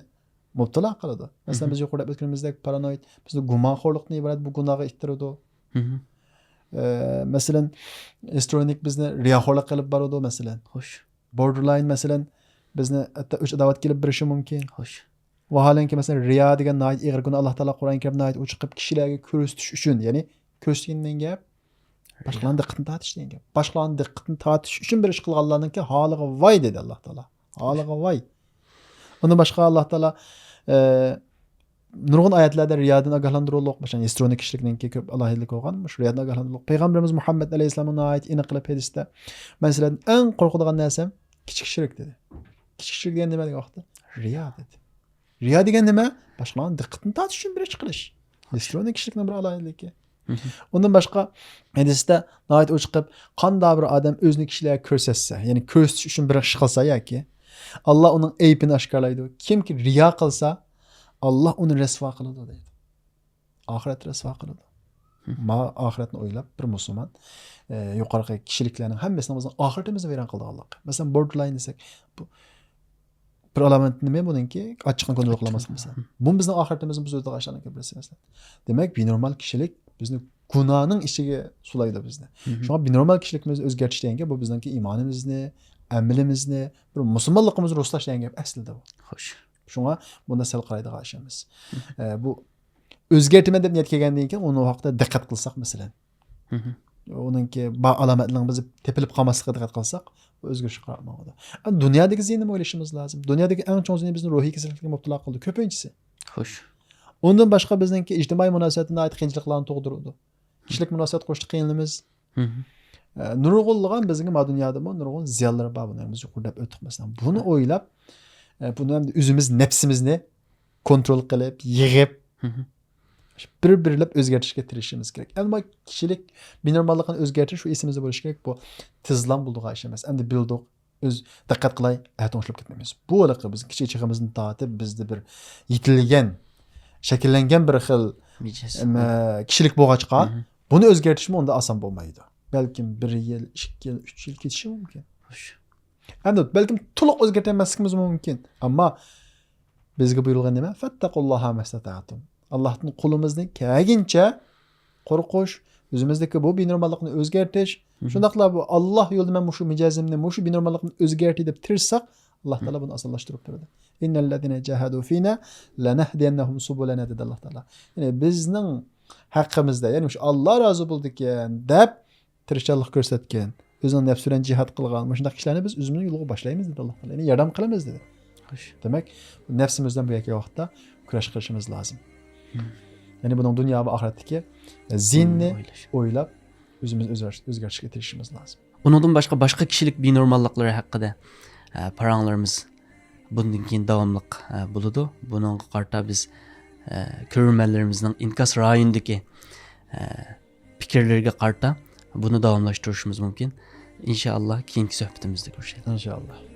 مۇپتىلا قىلىدۇ. مەسىلەن، مهم. بىز يۇقىرىدا ئۆتكىنىمىزدەك پارانويد، بىزنى گۇمانخورلۇقتىن ئىبارەت بۇ گۇناھقا ئىتتىرىدۇ. مهم. ئە، مەسىلەن، ھېستېرونىك بىزنى رىياخورلۇققا ئېلىپ بارىدۇ، مەسىلەن. خوش. بوردېرلاين، مەسىلەن، بىزنى ھەتتا ئۆچ ئاداۋەتكە ئېلىپ بېرىشى مۇمكىن. خوش. ۋاھالەنكى، مەسىلەن، رىيا دېگەن ناھايىتى ئېغىر گۇناھ، ئاللا تائالا قۇرئان كەرىمدە ناھايىتى ئوچۇق قىلىپ كىشىلەرگە كۆرسىتىش ئۈچۈن، يەنى كۆرسىتىش دېگەن گەپ، باشقىلارنىڭ دىققىتىنى تارتىش دېگەن گەپ. باشقىلارنىڭ دىققىتىنى تارتىش ئۈچۈن بىر ئىش قىلغانلارنىڭكى ھالىغا ۋاي دېدى ئاللا تائالا. ھالىغا ۋاي. ئۇندىن باشقا ئاللا تائالا، ئە، نۇرغۇن ئايەتلەردە رىيادىن ئاگاھلاندۇرۇلۇق، مەسىلەن، ھېستېرونىك كىشىلىكنىڭكى كۆپ ئالاھىدىلىكى بولغان، مۇشۇ رىيادىن ئاگاھلاندۇرۇلۇق. پەيغەمبىرىمىز مۇھەممەد ئەلەيھىسسالاممۇ ناھايىتى ئېنىق قىلىپ ھەدىستە، مەن سىلەردىن ئەڭ قورقىدىغان نەرسەم كىچىك شىرك دېدى. كىچىك شىرك دېگەن نېمە دېگەن ۋاقىتتا؟ رىيا دېدى. رىيا دېگەن نېمە؟ باشقىلارنىڭ دىققىتىنى تارتىش ئۈچۈن بىر ئىش قىلىش. ھېستېرونىك كىشىلىكنىڭ بىر ئالاھىدىلىكى. مهم. ئۇندىن باشقا ھەدىستە ناھايىتى ئوچۇق قىلىپ، قانداق بىر ئادەم ئۆزىنى كىشىلەرگە كۆرسەتسە، يەنى كۆرسىتىش ئۈچۈن بىر ئىش قىلسا ياكى، ئاللا ئۇنىڭ ئەيىبىنى ئاشكارىلايدۇ. كىمكى رىيا قىلسا، ئاللا ئۇنى رەسۋا قىلىدۇ دەيدۇ. ئاخىرەتتە رەسۋا قىلىدۇ. مم. ما ئاخىرەتنى ئويلاپ، بىر مۇسۇلمان، ئە، يۇقىرىقى كىشىلىكلەرنىڭ ھەممىسىنىڭ بىزنىڭ ئاخىرىتىمىزنى ۋەيران قىلىدىغانلىقى. مەسىلەن، بوردېرلاين دېسەك، بۇ بىر ئالامەت نېمە بۇنىڭكى؟ ئاچچىقنى كونترول قىلالماسلىق مەسىلەن. مم. بۇ بىزنىڭ ئاخىرىتىمىزنى بۇزىدىغان ئىشلارنىڭكى بىرسى مەسىلەن. دېمەك، بىنورمال كىشىلىك بىزنى گۇناھنىڭ ئىچىگە سولايدۇ بىزنى. مم. شۇڭا بىنورمال كىشىلىكىمىزنى ئۆزگەرتىش دېگەن گەپ، بۇ بىزنىڭكى ئىمانىمىزنى، ئەمىلىمىزنى، بىر مۇسۇلمانلىقىمىزنى رۇسلاش دېگەن گەپ ئەسلىدە بۇ. خوش. شۇڭا بۇندا سەل قارايدىغان ئىش ئەمەس. مم. ئە، بۇ ئۆزگەرتىمەن دەپ نىيەت كەلگەندىن كېيىن ئۇنىڭ ھەققىدە دىققەت قىلساق، مەسىلەن، مهم. ئۇنىڭكى بار ئالامەتلىرىنىڭ بىز تېپىلىپ قالماسلىقىغا دىققەت قىلساق، بۇ ئۆزگىرىشكە قاراپ ماڭىدۇ. ئەمدى دۇنيادىكى زىيىننىمۇ ئويلىشىمىز لازىم. دۇنيادىكى ئەڭ چوڭ زىيىنى بىزنى روھىي كېسەللىككە مۇپتىلا قىلىدۇ كۆپىنچىسى. خوش. ئۇندىن باشقا بىزنىڭكى ئىجتىمائىي مۇناسىۋەتتە ناھايىتى قىيىنچىلىقلارنى تۇغدۇرىدۇ. كىشىلىك مۇناسىۋەت قۇرۇشتا قىينىلىمىز. مهم. ئە، نۇرغۇنلىغان بىزنىڭكى ما دۇنيادىمۇ نۇرغۇن زىيانلىرى بار بۇنىڭ. بىز يۇقىرىدا دەپ ئۆتتۇق مەسىلەن. بۇنى ئويلاپ، ئە، بۇنى ئەمدى ئۆزىمىز نەپسىمىزنى كونترول قىلىپ، يىغىپ، مهم. بىر-بىرلەپ ئۆزگەرتىشكە تىرىشىشىمىز كېرەك. ئەمما كىشىلىك بىنورماللىقنى ئۆزگەرتىش، شۇ ئېسىمىزدە بولۇشى كېرەك. بۇ تېزلا بولىدىغان ئىش ئەمەس. ئەمدى بىلدۇق، ئۆز دىققەت قىلاي، ئەتە ئوڭشىلىپ كەتمەيمىز. بۇ ھېلىقى بىز كىچىك چېغىمىزدىن تارتىپ بىزدە بىر يېتىلگەن، شەكىللەنگەن بىر خىل، مىجەز. ئەم، كىشىلىك بولغاچقا، مهم. بۇنى ئۆزگەرتىشمۇ ئۇنداق ئاسان بولمايدۇ. بەلكىم بىر يىل، ئىككى يىل، ئۈچ يىل كېتىشى مۇمكىن. ئەمدى بەلكىم تولۇق ئۆزگەرتەلمەسلىكىمىز مۇمكىن. ئەمما بىزگە بۇيرۇلغان نېمە؟ فەتتەقۇللاھا مەستەتەتۇم. ئاللاھتىن قولىمىزدىن كەلگىنىچە قورقۇش، ئۆزىمىزدىكى بۇ بىنورماللىقنى ئۆزگەرتىش، شۇنداقلا بۇ ئاللاھ يولىدا مەن مۇشۇ مىجەزىمنى، مۇشۇ بىنورماللىقنى ئۆزگەرتەي دەپ تىرىشساق، ئاللاھ تائالا بۇنى ئاسانلاشتۇرۇپ بېرىدۇ. ئىننەللەزىنە جاھەدۇ فىنا لەنەھدىيەننەھۇم سۇبۇلەنە، دېدى ئاللاھ تائالا. يەنى بىزنىڭ ھەققىمىزدە، يەنى مۇشۇ ئاللاھ رازى بولىدىكەن دەپ تىرىشچانلىق كۆرسەتكەن، ئۆزىنىڭ نەپسى بىلەن جىھاد قىلغان مۇشۇنداق كىشىلەرنى بىز ئۆزىمىزنىڭ يولىغا باشلايمىز، دېدى ئاللاھ تائالا. يەنى ياردەم قىلىمىز، دېدى. دېمەك، نەپسىمىز بىلەن بۇ يەركى ۋاقىتتا كۈرەش قىلىشىمىز لازىم. يەنى بۇنىڭ دۇنيا ۋە ئاخىرەتتىكى زىيىنىنى ئويلاپ، ئۆزىمىزنى ئۆزگەرتىشكە تىرىشىشىمىز لازىم. ئۇنىڭدىن باشقا، باشقا كىشىلىك بىنورماللىقلىرى ھەققىدە، ئە، پاراڭلىرىمىز بۇندىن كېيىن داۋاملىق، ئە، بولىدۇ. بۇنىڭغا قارىتا بىز، ئە، كۆرۈرمەنلىرىمىزنىڭ ئىنكاس رايونىدىكى، ئە، پىكىرلىرىگە قارىتا بۇنى داۋاملاشتۇرۇشىمىز مۇمكىن. ئىنشائاللا، كېيىنكى سۆھبىتىمىزدە كۆرۈشەيلى. ئىنشائاللا.